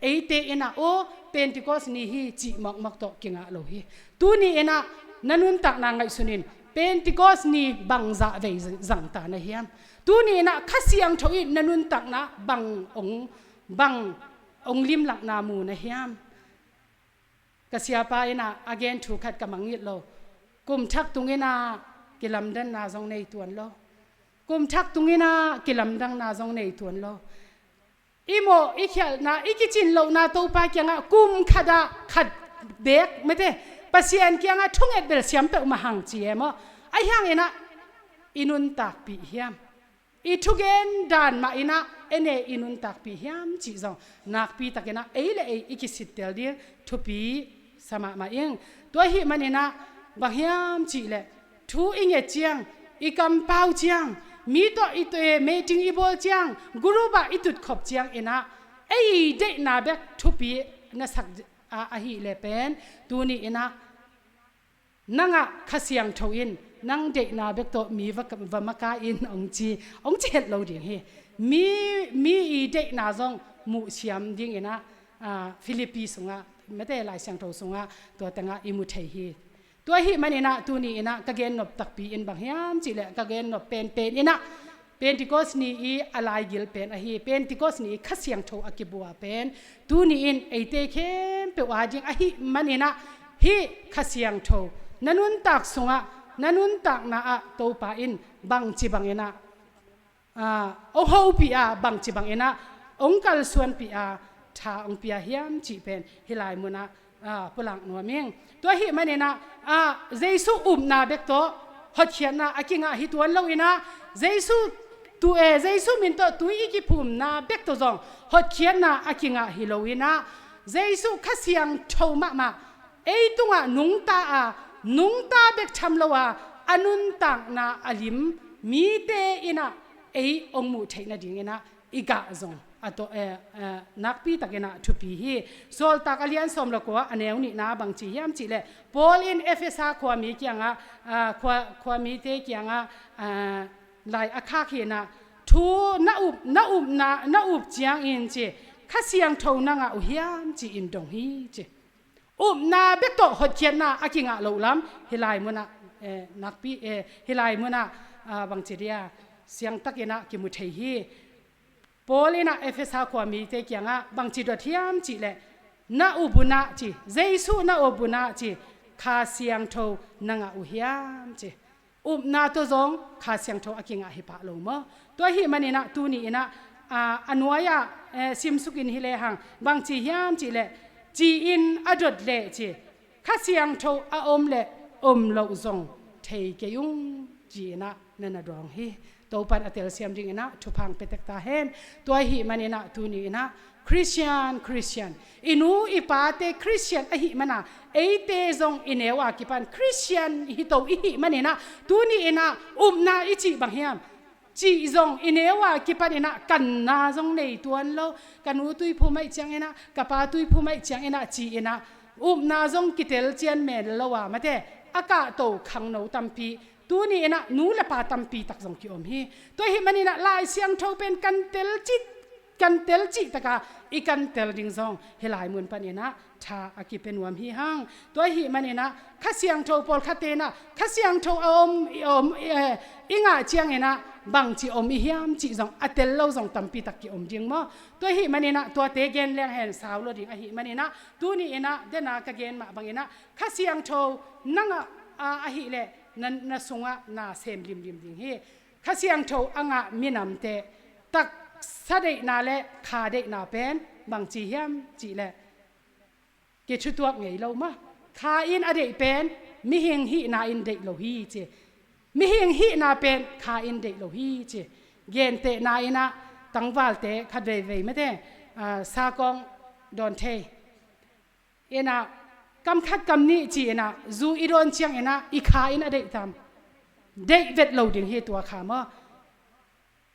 eite inah aw Pentecost ni hi cih mawkmawk tawh kingah lo hi. Tuni inah na nuntakna ngaihsun in, Pentecost ni bangzah vei zangta na hiam? Tuni inah Kha Siangtho in na nuntakna bang ong, bang ong limlakna mu na hiam? Ka siapa inah a gen thu khat ka mangngilh lo. Kum thak tunginah kilamdanna zong nei tuan lo. Kum thak tunginah kilamdanna zong nei tuan lo. I mawh i khialhna, i kicin lohna Topa kiangah kum khatah khat beek mete Pasian kiangah thunget belsiam peuhmah hang ci e maw? Ahi hanginah i nuntakpih hiam? I thugen dan mah inah en e i nuntakpih hiam cih zong nakpi takinah ei le ei i kisittel ding thupi sa mahmah ing. Tua hih maninah Bang hiam cihleh thu i nget ciang, i kampau ciang, mi tawh i meeting i bawl ciang, group ah i tutkhop ciang inah ei i deihna bek thupi na sak a, ahileh pen tuni inah nangah Kha Siangtho in nang deihna bek tawh mi va, va maka in hong ci, hong ci het lo ding hi. Mi, mi i deihna zong muhsiam ding inah, ah, Philippi sungah, mate Lai Siangtho sungah tua tengah i mu thei hi. Tua ahih man inah tuni inah ka gennop takpi in bang hiam cihleh ka gennop penpen inah Pentecost ni i a laigil pen ahi, Pentecost ni i Kha Siangtho a kibua pen tuni in eite khempeuh a ding ahih man inah hih Kha Siangtho na nuntak sungah, na nuntakna ah Topa in bangci bang inah, ah, hong hopih a, bangci bang inah hong kalsuanpih a, tha hong pia hiam cih pen hih lai munah, ah, pulak nuam ing. Tua ahih man inah, ah, Jesu upna bek tawh hotkhiatna a kingah hi tuan lo inah, Jesu tu e, Jesu min tawh tui i kiphumna bek tawh zong hotkhiatna a kingah hi lo inah, Jesu Kha Siangtho mahmah ei tungah nungta a, nungta bek tham lo a, a nuntakna a lim mite inah ei hong muh theih nading inah i gah zong a tawh, eh, eh, nakpi tak inah thupi hi. Sawltak a lian sawm le kua a neu nihna bangci hiam cihleh Paul in Efesa khuami kiangah, ah, khua, khuamite kiangah, ah, lai a khak hi inah thu na up, na upna, na up ciangin ci Kha Siangtho na ngah uh hiam ci-in dong hi ci. Upna bek tawh hotkhiatna a kingah loh lam hih lai munah, eh, nakpi, eh, hih lai munah, ah, bangci dia siangtak inah kimu thei hi. Paul inah Efesa khuamite kiangah bangci dot hiam cihleh na up unah ci, Jesu na up unah ci, Kha Siangtho na ngah uh hiam ci. Upna tawh zong Kha Siangtho a kingah hi pah lo maw? Tua ahih man inah tuni inah, ah, a nuai-ah, eh, simsukin hi lehang bangci hiam cihleh ci-in a dot leh ci Kha Siangtho a om le om loh zong thei kei ung ci inah na na dawng hi. Topan a telsiam ding inah thupha pia tek ta hen. Tua ahih man inah tuni inah Christian, Christian, i nu i pate Christian ahih mana eite zong i neu a kipan Christian hi to i hih man inah tuni inah upna i cih bang hiam? Cih zong i neu a kipan inah kanna zong nei tuan lo. Ka nu tuiphum ahih ciang inah, ka pa tuiphum ahih ciang inah ci inah upna zong kitel cian men lo a, mate a kahto khangno tampi, tuni inah nu le pa tampi tak zong kiom hi. Tua ahih man inah Lai Siangtho pen kan tel cih, kan tel cih taka i kan tel ding zong hih lai mun pan inah tha a kipia nuam hi hang. Tua ahih man inah Kha Siangtho pawlkhatte inah Kha Siangtho a om, i om, eh, i ngah ciang inah bangci om i hiam cih zong a tel lo zong tampi tak kiom ding maw? Tua ahih man inah tuate gen leng hen sau lo ding ahih man inah tuni inah dena ka gen mah bang inah Kha Siangtho na ngah a, ahihleh na, na sungah na sem limlim ding hi. Kha Siangtho a ngah minamte taksa deihna le kha deihna pen bangci hiam cihleh kithutuak ngei lo maw? Kha in a deih pen mihing hihna in deih lo hi ci. Mihing hihna pen kha in deih lo hi ci. Gentehna inah tangvalte khat veivei mate, ah, sakawng dawn thei inah kam khat kam nih ci inah zu i dawn ciang inah i kha in a deih tam? Deih vet lo ding hi tua kha maw?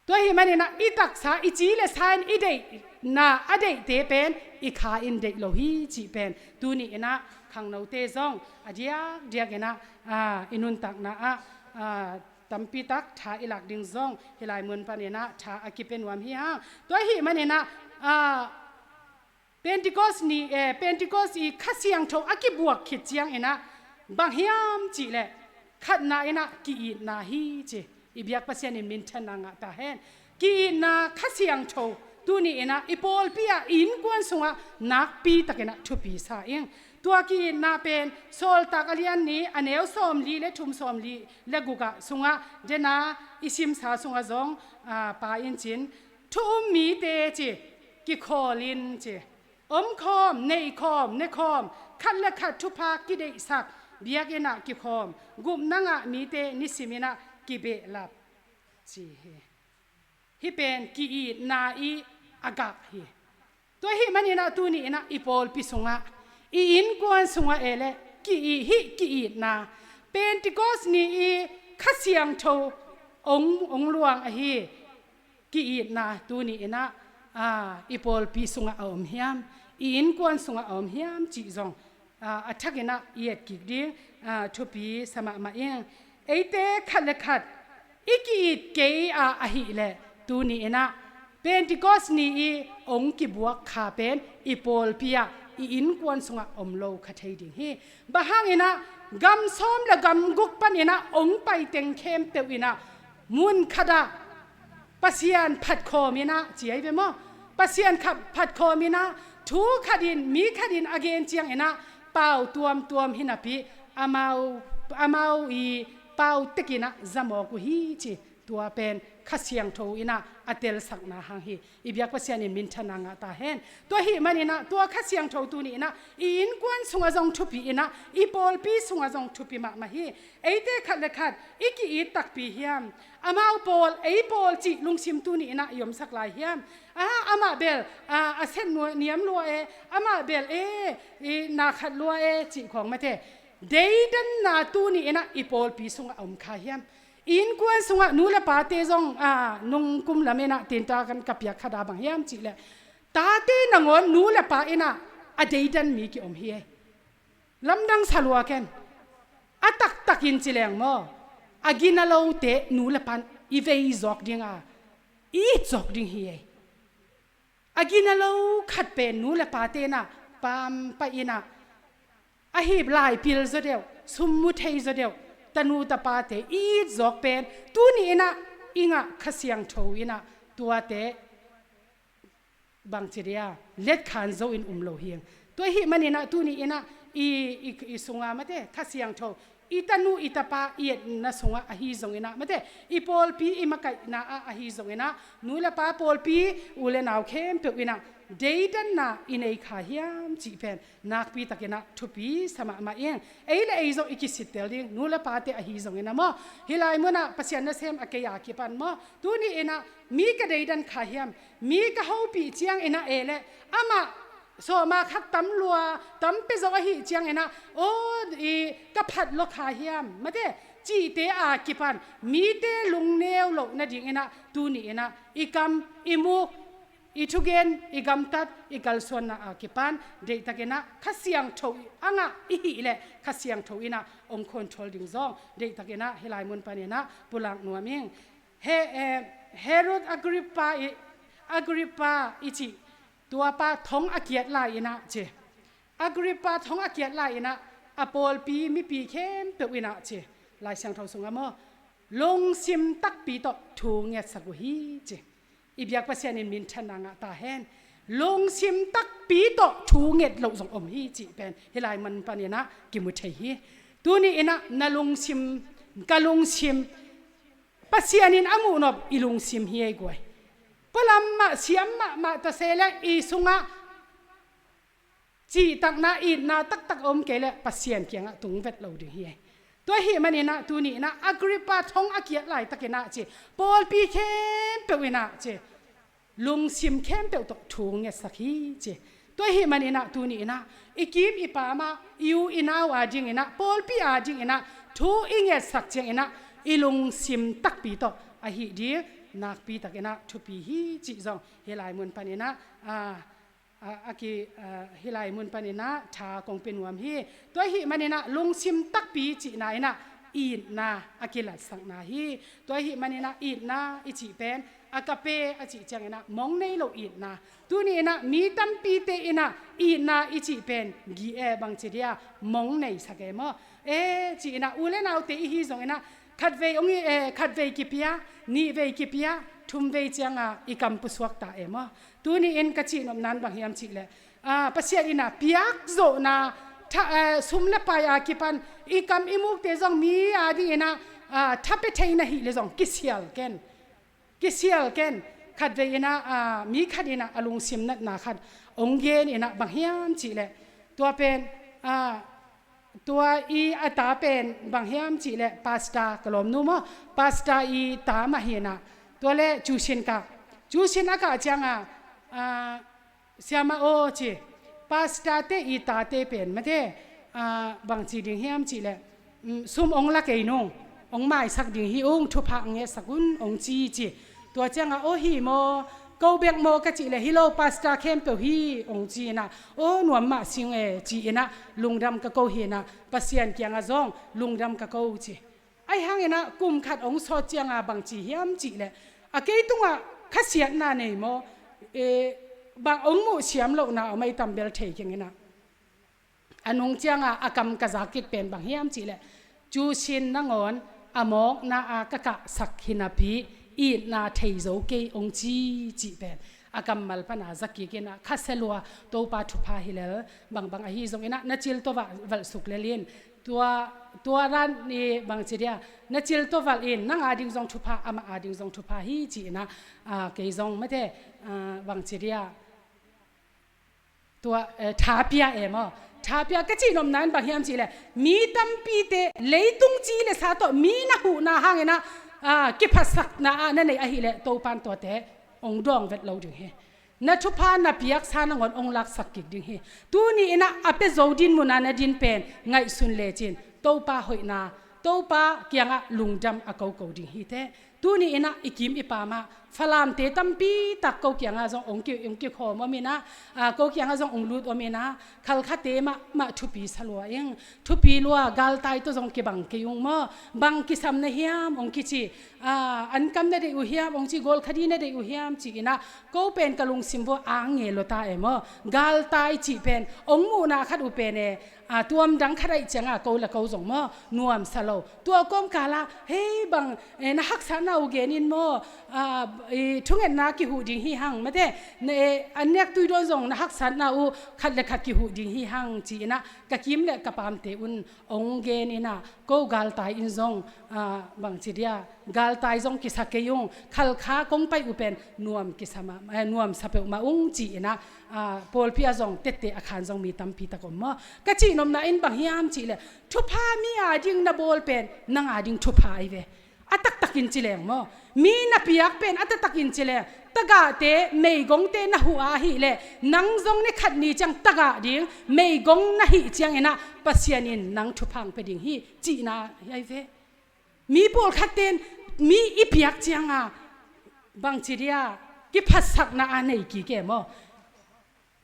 Tua ahih man inah i taksa i ci le sa in i deihna a deihte pen i kha in deih lo hi cih pen tuni inah khangnote zong a diakdiak inah, ah, i nuntakna ah, ah, tampi tak tha i lak ding zong hih lai mun pan inah tha a kipia nuam hi hang. Tua ahih man inah, ah, Pentecost ni, eh, Pentecost i Kha Siangtho a kibuak khit ciang inah bang hiam cihleh khatna inah ki-itna hi ci. I biak Pasian in minthanna ngah ta hen. Ki-itna Kha Siangtho tuni inah i pawlpi ah i innkuan sungah nakpi tak inah thupi sa ing. Tua ki-itna pen Sawltak a lian ni a neu sawmli le thum, sawmli le guk ah sungah dena i simsa sungah zong, ah, Pa in cin thu um mite ci, kikhawl in ci, om khawm, nei khawm, ne khawm, khat le khat thupha kideihsak, biakinn ah kikhawm, gupna ngah mite nisim inah kibehlap ci hi. Hih pen ki-itna i a gah hi. Tua ahih man inah tuni inah i pawlpi sungah, i innkuan sungah e le ki-it, hih ki-itna Pentecost ni i Kha Siangtho ong, ong luang ahi ki-itna tuni inah, aa, i pawlpi sungah a om hiam, i innkuan sungah a om hiam cih zong, aa, a thak inah i et kik ding, aa, thupi sa mahmah ing. Eite khat le khat i ki-it kei a ahih leh tuni inah Pentecost ni i ong kibuak kha pen i pawlpi ah i innkuan sungah om lo kha thei ding hi. Bang hang inah gam sawm le gam guk pan inah ong pai teng khempeuh inah mun khat ah Pasian phat khawm inah ci ai ve maw? Pasian khat phat khawm inah thu khat in, mi khat in a gen ciang inah pau tuamtuam hi napi amau, amau i pau tek inah za mawk uh hi ci. Tua pen Kha Siangtho inah a telsakna hang hi. I biak Pasian in minthanna ngah ta hen. Tua ahih man inah tua Kha Siangtho tuni inah i innkuan sungah zong thupi inah i pawlpi sungah zong thupi mahmah hi. Eite khat le khat i ki-it takpi hiam? Amau pawl, ei pawl cih lungsim tuni inah i omsak lai hiam? Ah, amah bel, ah, a set niam lua e, amah bel e, i na khat lua e cih khawng mate. Deidanna tuni inah i pawlpi sungah a om kha hiam? Innkuan sungah nu le pate zong, ah, nung kum lam inah tinta kan ka piak khat a bang hiam cih leh tate nangawn nu le pa inah a deidan mi ki-om hi ei. Lamdang sa lua ken. A taktakin ci leng maw, a gina lote nu le pan i vei zawk ding a, i it zawk ding hi ei. A gina lo khat pen nu le pate inah pampai inah a hip lai pil zaw deuh, sum mu thei zaw deuh tanu tapate i it zawk pen tuni inah i ngah Kha Siangtho inah tuate bangci dia letkhan zo in um lo hi. Tua ahih man inah tuni inah i, i, i sunga mate Kha Siangtho i tanu i tapa i etna sungah ahi zong inah mate i pawlpi i makaihna ah ahi zong inah nu le pa pawlpi u le nau khempeuh inah deidanna i nei kha hiam cih pen nakpi tak inah thupi sa mahmah ing. Ei le ei zong i kisittel ding nu le pate ahi zong inah maw, hih lai munah Pasian nasem a kei a kipan maw, tuni inah mi ka deidan kha hiam? Mi ka hopih ciang inah e le amah sawma khak tam lua tam pia zo ahih ciang inah aw i ka phat lo kha hiam mate cihte a kipan mite lungneu loh nading inah tuni inah i kam, i muk, i thugen, i gamtat, i kalsuanna a kipan deihtak inah Kha Siangtho a ngah i hih leh Kha Siangtho inah ong control ding zong deihtak inah hih lai mun pan inah pulak nuam ing. He, eh, Herod Agrippa i, Agrippa i cih tuapa thong a kiat lai inah ci. Agrippa thong a kiat lai inah a pawlpi mipi khempeuh inah ci. Lai Siangtho sungah maw, lungsim takpi tawh thu ngetsak uh hi ci. I biak Pasian in minthanna ngah ta hen. Lungsim takpi tawh thu nget loh zong om hi cih pen hih lai mun pan inah kimu thei hi. Tuni inah na lungsim, ka lungsim Pasian in a muhnop i lungsim hi ei guai. Pualam mah siam mahmah ta se leh i sungah cihtakna itna taktak a om kei leh Pasian kiangah tung vet lo ding hi ei. Tua ahih man inah tuni inah Agrippa thong a kiat laitak inah ci, pawlpi khempeuh inah ci, lungsim khempeuh tawh thu ngetsak hi ci. Tua ahih man inah tuni inah i kim i pam ah i u i nau a ding inah pawlpi a ding inah thu i ngetsak ciang inah i lungsim takpi tawh ahi ding nakpi tak inah thupi hi cih zong hih lai mun pan inah, ah, a, a ki, a, hih lai mun pan inah tha kong pia nuam hi. Tua ahih man inah lungsim takpi cihna inah itna a kilatsakna hi. Tua ahih man inah itna i cih pen agape a cih ciang inah mong nei lo itna. Tuni inah mi tampite inah itna i cih pen gi e bangci dia mong neisak e maw? E, ci inah u le naute i hi zong inah khatvei ong i, eh, khatvei kipia, nihvei kipia, thumvei cianga i kam pusuak ta e maw? Tuni in ka cihnop nan bang hiam cih leh, ah, Pasian inah piak zawhna tha, eh, sum le pai a kipan i kam i mukte zong mi a ding inah, ah, tha pia thei na hih leh zong kisial ken. Kisial ken. Khatvei inah, ah, mi khat inah a lungsim natna khat ong gen inah bang hiam cih leh tua pen, ah, tua i a ta pen bang hiam cih leh pastor ka lawmnu maw, pastor i ta mah hi inah tua leh tuition kah, tuition a kah cianga, ah, siama aw ci, pastor te i tate pen mate, ah, bangci ding hiam cih leh um, sum ong la kei nung, ong maisak ding hi ung, thupha ong ngetsak un, ong ci ci. Tua ciangah, aw hi maw, ko bek maw ka cih leh, hi lo, pastor khempeuh hi, ong ci inah, aw nuam mah sing e, ci inah, lungdam ka ko hi inah, Pasian kiangah zong lungdam ka ko ci. Ahi hang inah kum khat ong sawt ciangah bang ci hiam cih leh, a kei tungah khasiatna nei maw, e, bang ong muh siam lohna om ahi tam bel thei keng inah. A nung ciangah a kam ka zak kik pen bang hiam cih leh, cu sin nangawn a mawkna a ka kahsak hi napi, itna thei zo kei ong ci cih pen a kammal pana za kik inah, khasia lua Topa thupha hi lel, bangbang ahi zong inah na cil tawh valh, valh suk lel in, tua, tua dan i bang ci dia, na cil tawh valh in, nang a ding zong thupha, amah a ding zong thupha hi ci inah, a, kei zong mate, a, bang ci dia, tua, eh, thapia e maw? Thapia ka cih nopna in bang hiam cih leh, mi tampite leitung ci le sa tawh mi na huhna hang inah, ah, kiphatsakna ah na neih ahih leh Topan tuate ong dawng vet lo ding hi. Na thupha na piaksa nangawn ong laksak kik ding hi. Tuni inah a pia zo din munah na din pen ngaihsun lecin Topa hoihna, Topa kiangah lungdam a koko ding hi teh. Tuni inah i kim i pam ah Falamte tampi tak ko kiangah zong ong ki, ong kikhawm om inah, a, ko kiangah zong ong lut om inah, Khalkhate mahmah thupi sa lua ing, thupi lua, galtai tawh zong kibang kei ung maw, bang kisam na hiam ong kici, a, ankam na deih uh hiam ong ci, gawlkhadi na deih uh hiam ci inah, ko pen ka lungsim vua a nge lua ta e maw, galtai cih pen ong muhna khat uh pen e, a, tuam dang khat aih ciangah ko le ko zong maw nuamsa lo. Tua kawmkal ah, hei bang, eh, na haksatna uh gen in maw, a, i, thungetna kihuh ding hi hang mate, ne, eh, an nek tui dawn zong na haksatna uh khat le khat kihuh ding hi hang ci inah ka kim le ka pamte un ong gen inah, ko galtai in zong, a, bang ci dia, galtai zong kisa kei ung, Khalkha kong pai uh pen nuam kisa mah, eh, nuamsa peuhmah ung ci inah, a, pawlpi ah zong tette a khan zong mi tampi tak om maw. Ka cih nopna in bang hiam cih leh, thupha mi a ding na bawl pen nang a ding thupha ahi ve. A taktak in ci leng maw, mi na piak pen a taktak in ci leng, tagahte meigongte na huh ahih leh, nang zong ni khat ni ciang tagah ding meigong na hih ciang inah Pasian in nang thupha ong pia ding hi cihna ahi ve. Mi pawlkhatte in mi i piak ciangah bang ci dia, kiphatsakna a nei kik e maw.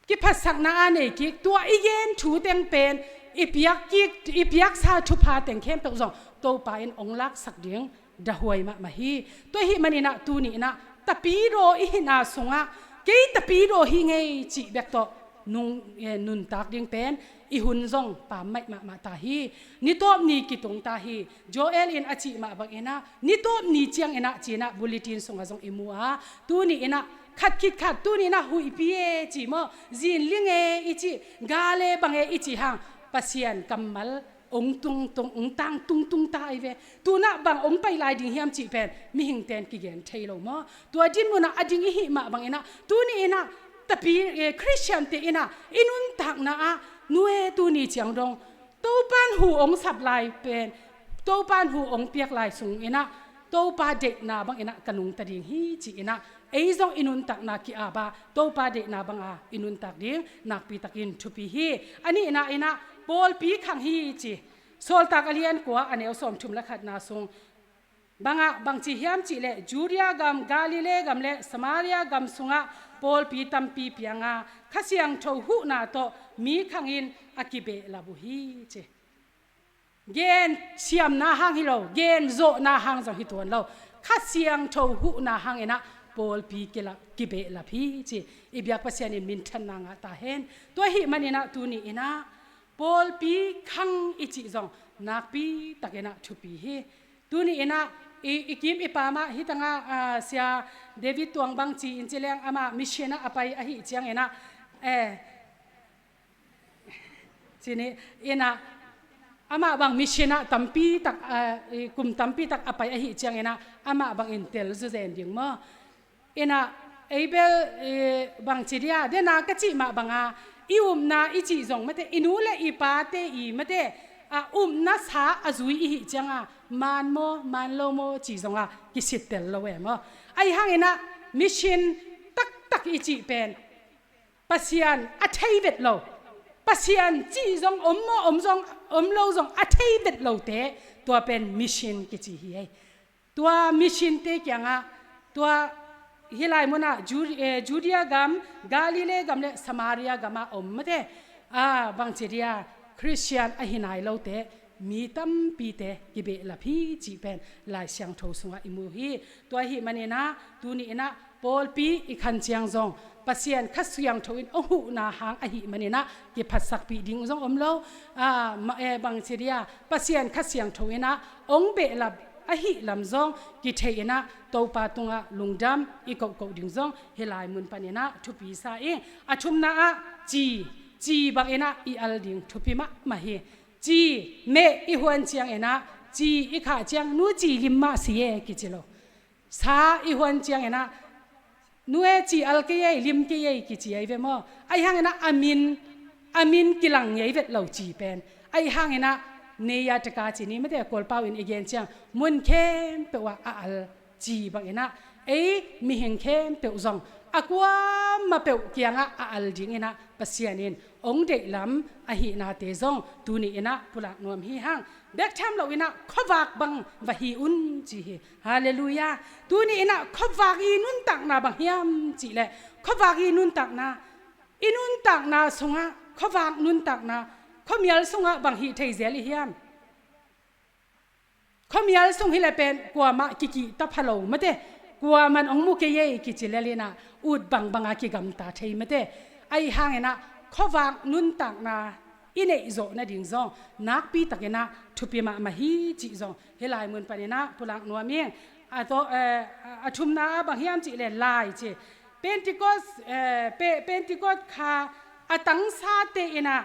Kiphatsakna a nei kik, tua i gen thu teng pen, i piak kik, i piaksa thupha teng khempeuh zong Topa in ong laksak ding dahuai mahmah hi. Tua ahih man inah tuni inah tapidaw i hihna sungah, kei tapidaw hi ngei cih bek tawh nung, eh, nuntak ding pen i hun zong pammaih mahmah ta hi. Ni tawp ni kitung ta hi. Joel in a cih mah bang inah, ni tawp ni ciang inah ci inah bulletin sungah zong i mu a, tuni inah khat khit khat, tuni inah huihpi e ci maw, zinling e i ci, gal e bang e i ci hang, Pasian kammal ong tungtung, ong tang tungtung ta ahi ve. Tunah bang ong pai lai ding hiam cih pen mihingte in kigen thei lo maw. Tua din munah a ding i hih mah bang inah, tuni inah tapi, eh, Khristiante inah i nuntakna ah, nu e, tuni ciang dong Topan hu ong sap lai pen, Topan hu ong piak lai sung inah, Topa deihna bang inah ka nungta ding hi ci inah, ei zong i nuntakna ki-ap a, Topa deihna banga i nuntak ding nakpi takin thupi hi. A nihna inah pawlpi khang hi ci. Sawltak a lian kua, a neu sawmthum le khatna sung bangah bang ci hiam cih leh, Judea gam, Galilee gam le Samaria gam sungah pawlpi tampi pianga Kha Siangtho huhna tawh mi khangin a kibehlap uh hi ci. Gen siamna hang hi lo, gen zawhna hang zong hi tuan lo. Kha Siangtho huhna hang inah pawlpi kilap, kibehlap hi ci. I biak Pasian in minthanna ngah ta hen. Tua ahih man inah tuni inah pawlpi khang i cih zong nakpi tak inah thupi hi. Tuni inah i, i kim i pam ah hi tangah, ah, Sia David Tuang bang ci in ci leng, amah mission ah a pai ahih ciang inah, eh, ci ni inah, amah bang mission ah tampi tak, ah, i kum tampi tak a pai ahih ciang inah amah bang in tel zuzen ding maw. Inah, ei bel, eh, bang ci dia, dena ka cih mah banga, i upna i cih zong mate, i nu le i pate i mate, a, upna sa a zui i hih cianga, man maw, man lo maw, cih zonga kisittel lo e maw. Ahi hang inah mission taktak i cih pen Pasian a thei vet lo, Pasian cih zong om maw, om zong, om lo zong a thei vet lote, tua pen mission kici hi ei. Tua mission te kiangah, tua hih lai munah Ju-, eh, Judea gam, Galilee gam le Samaria gamah om mate, ah, bangci dia, Khristian ahi nai lote, mi tampite kibehlap hi cih pen Lai Siangtho sungah i mu hi. Tua ahih maninah, tuni inah, pawlpi i khan ciang zong Pasian Kha Siangtho in a huhna hang ahih maninah kiphatsakpih ding zong om lo. Ah, ma-, eh, bangci dia, Pasian Kha Siangtho inah ong behlap ahih lam zong kithei inah Topa tungah lungdam i kohkoh ding zong hih lai mun paninah thupi sa ing. A thumna ah ci, ci bang inah i al ding thupi mahmah hi. Ci, meh i huan ciang inah, ci i khah ciang, nu ci lim mah si e kici lo. Sa i huan ciang inah, nu e ci al kei ei, lim kei ei kici ei ve maw. Ahi hang inah a min, a min kilang ngei vet lo ci pen. Ahi hang inah, nei a taka ci ni mate, Kawlpau in i gen ciang, mun khempeuh ah a al ci bang inah, ei mihing khempeuh zong a kuamah peuh kiangah a al ding inah Pasian in ong deih lam ahihnate zong tuni inah pulak nuam hi hang. Bek tham lo inah khuavak bang va hi un ci hi. Halleluiah. Tuni inah khuavak i nuntakna bang hiam cih leh, khuavak i nuntakna, i nuntakna sungah khuavak nuntakna, khuamial sungah bang hih thei zel i hiam? Khuamial sung hi le pen kuamah kikihta pha lo mate, kuaman ong mu kei ei kici lel inah ut bangbanga kigamta thei mate. Ahi hang inah khuavak nuntakna i neih zawh nading zong nakpi tak inah thupi mahmah hi cih zong hih lai mun pan inah pulak nuam ing. A tawh, eh, a thumna ah bang hiam cih le lai ci. Pentecost, eh, Pe-, Pentecost kha a tangsate inah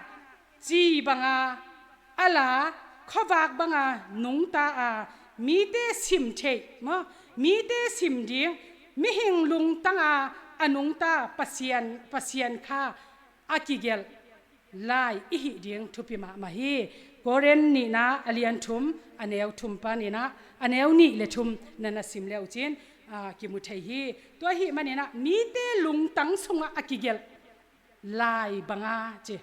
ci banga a la, khuavak banga nungta a, mite sim theih maw, mite sim ding, mihing lungtanga a nungta Pasian, Pasian kha a kigelh lai i hih ding thupi mahmah hi. Korin nihna a lian thum, a neu thum pan inah, a neu nih le thum na na sim le uh cin, ah, kimu thei hi. Tua ahih man inah mite lungtang sungah a kigelh lai banga ci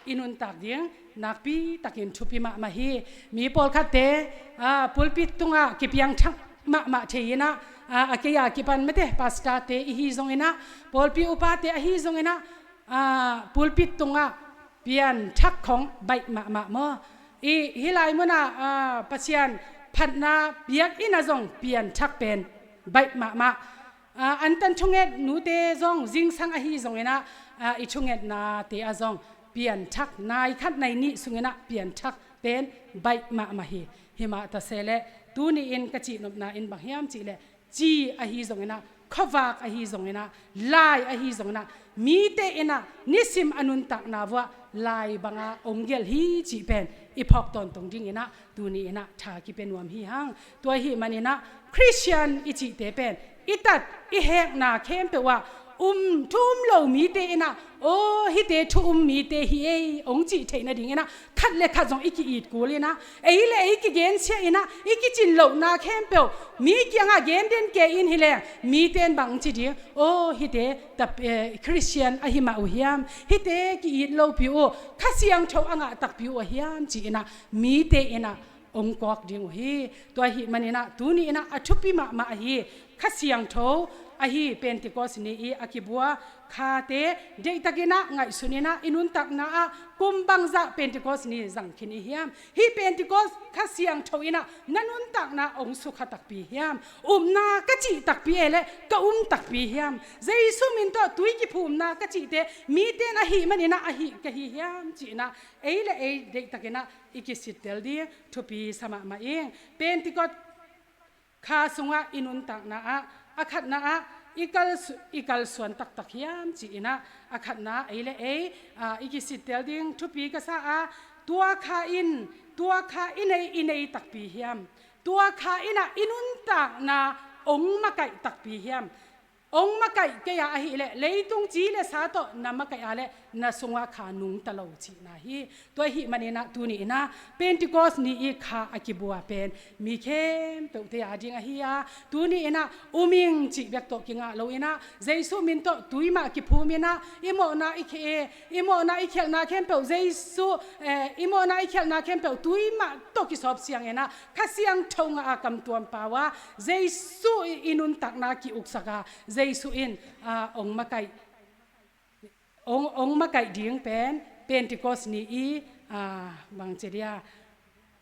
i nuntak ding nakpi takin thupi mahmah hi. Mi pawlkhatte, ah, pulpit tungah kipiangthak mahmah thei inah, ah, a kei a kipan mate, pastor-te i hi zong inah, pawlpi upate ahi zong inah, ah, pulpit tungah pianthak khong baih mahmah maw. I hih lai munah, ah, Pasian phatna biakinn ah zong pianthak pen baih mahmah. Ah, antan thunget nute zong zingsang ahi zong inah, ah, i thungetnate ah zong pianthak, nai khat nai nih sung inah pianthak pen baih mahmah hi. Himah ta se leh tuni in ka cihnopna in bang hiam cih leh, ci ahi zong inah, khuavak ahi zong inah, lai ahi zong inah, mite inah nisim a nuntakna vuah lai banga ong gelh hi cih pen i phawk tawntong ding inah tuni inah tha kipia nuam hi hang. Tua ahih man inah Khristian i cihte pen i tat i hekna khempeuh ah um thu um lo mite inah, aw, hihte thu um mite hi ei, ong cih theih nading inah khat le khat zong i ki-it kul inah, ei le ei kigensia inah, i kicin lohna khempeuh mi kiangah gen den kei in hi leng, mite in bang ci ding, aw, hihte tap-, eh, Khristian ahi mah uh hiam, hihte ki-it lopi uh, Kha Siangtho a ngah takpi uh a hiam ci inah mite inah ong kawk ding uh hi. Tua ahih man inah tuni inah a thupi mahmah ahi Kha Siangtho ahi Pentecost ni i a kibua khate deihtak inah ngaihsun inah i nuntakna ah kum bangzah Pentecost ni zang khin i hiam? Hih Pentecost Kha Siangtho inah na nuntakna ong sukha takpi hiam? Upna ka cih takpi e leh ka um takpi hiam? Jesu min tawh tui kiphumna ka cihte mite in ahih man inah ahih ka hi hiam ci inah ei le ei deihtak inah i kisittel ding thupi sa mahmah ing. Pentecost kha sungah i nuntakna ah, a khatna ah i kal su-, i kalsuan taktak hiam ci inah, a khatna ei le ei, ah, i kisittel ding thupi ka sa a, tua kha in, tua kha i nei, i nei takpi hiam? Tua kha inah i nuntakna ong makaih takpi hiam? Ong makaih kei a ahih leh, leitung ci le sa tawh na makaih a leh, na sungah kha nungta lo cihna hi. Tua ahih maninah tuni inah Pentecost ni i kha a kibua pen mi khempeuhte a ding ahi a, tuni inah um ing cih bek tawh kingah lo inah Jesu min tawh tui mah kiphum inah i mawhna i khe i mawhna i khialhna khempeuh Jesu, eh, i mawhna i khialhna khempeuh tui mah tawh kisawp siang inah Kha Siangtho ngah a kamtuam pau a Jesu i, i nuntakna ki-uksak a Jesu in, ah, ong makaih ong, ong makaih ding pen Pentecost ni i, ah, bangci dia,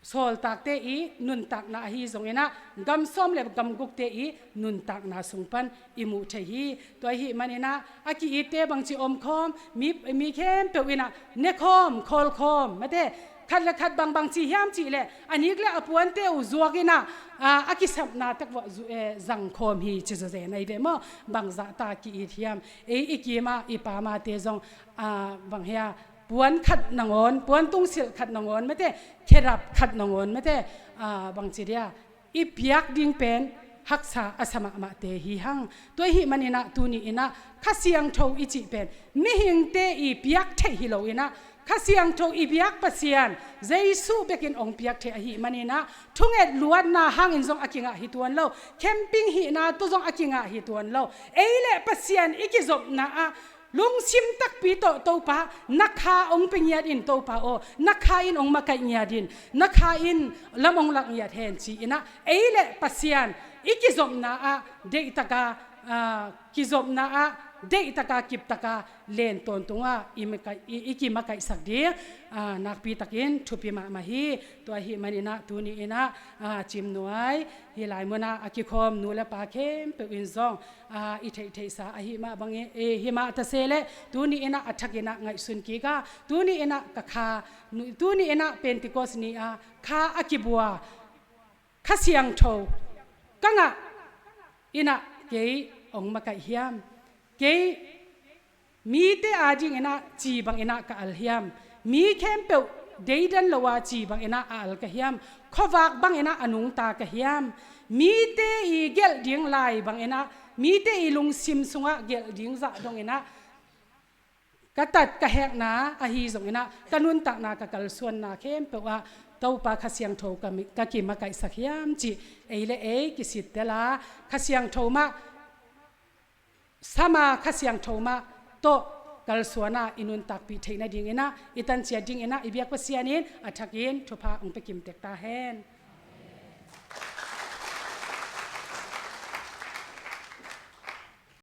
sawltakte i nuntakna ahi zong inah gam sawm le gam gukte i nuntakna sung pan i muh thei hi. Tua ahih maninah a ki-itte bangci omkhawm mi, mi khempeuh inah nekhawm khawlkhawm mate khat le khat bangbang ci hiam cih leh a nik le a puante uh zuak inah, ah, a kisapna tek vawh zu-, eh, zangkhawm hi ci zawzen ahi ve maw? Bangzahta ki-it hiam? Ei i kima i pamate zong, ah, bang hia puan khat nangawn, puan tungsilh khat nangawn mate, khedap khat nangawn mate, ah, bangci dia i piak ding pen haksa a sa mahmahte hi hang. Tua ahih maninah tuni inah Kha Siangtho i cih pen mihingte i piak theih hi lo inah Kha Siangtho i biak Pasian Jesu bekin ong piak theih ahih maninah thunget luatna hangin zong a kingah hi tuan lo, khemping hihna tawh zong a kingah hi tuan lo. Ei le Pasian i kizopna ah lungsim takpi tawh Topa na kha ong pe ngiat in Topa aw, na kha in ong makaih ngiat in, na kha in lam ong lak ngiat hen ci inah ei le Pasian i kizopna ah deihtaka, ah, kizopna ah deihtaka kiptaka len tawntunga i makaih, i, i kimakaihsak ding, ah, nakpitakin thupi mahmah hi. Tua ahih maninah tuni inah, ah, Cimnuai hih lai munah a kikhawm nu le pa khempeuh in zong, ah, i theihtheihsa ahi mah bangin, eh, hi mah ta se leh tuni inah a thak inah ngaihsun kik a, tuni inah ka kha, nu-, tuni inah Pentecost ni a kha a kibua Kha Siangtho ka ngah inah kei ong makaih hiam? Kei mite a ding inah ci bang inah ka al hiam? Mi khempeuh deidan lo a ci bang inah a al ka hiam? Khuavak bang inah a nungta ka hiam? Mite i gelh ding lai bang inah, mite i lungsim sungah gelh ding zah dong inah ka tat ka hekna ahi zong inah ka nuntakna ka kalsuanna khempeuh ah Topa Kha Siangtho ka mi-, ka kimakaihsak hiam cih ei le ei kisittel a Kha Siangtho mah, sama Kha Siangtho mah tawh kalsuan a i nuntakpih theih nading inah i tanciat ding inah i biak Pasian in a thakin thupha ong pia kimtek ta hen.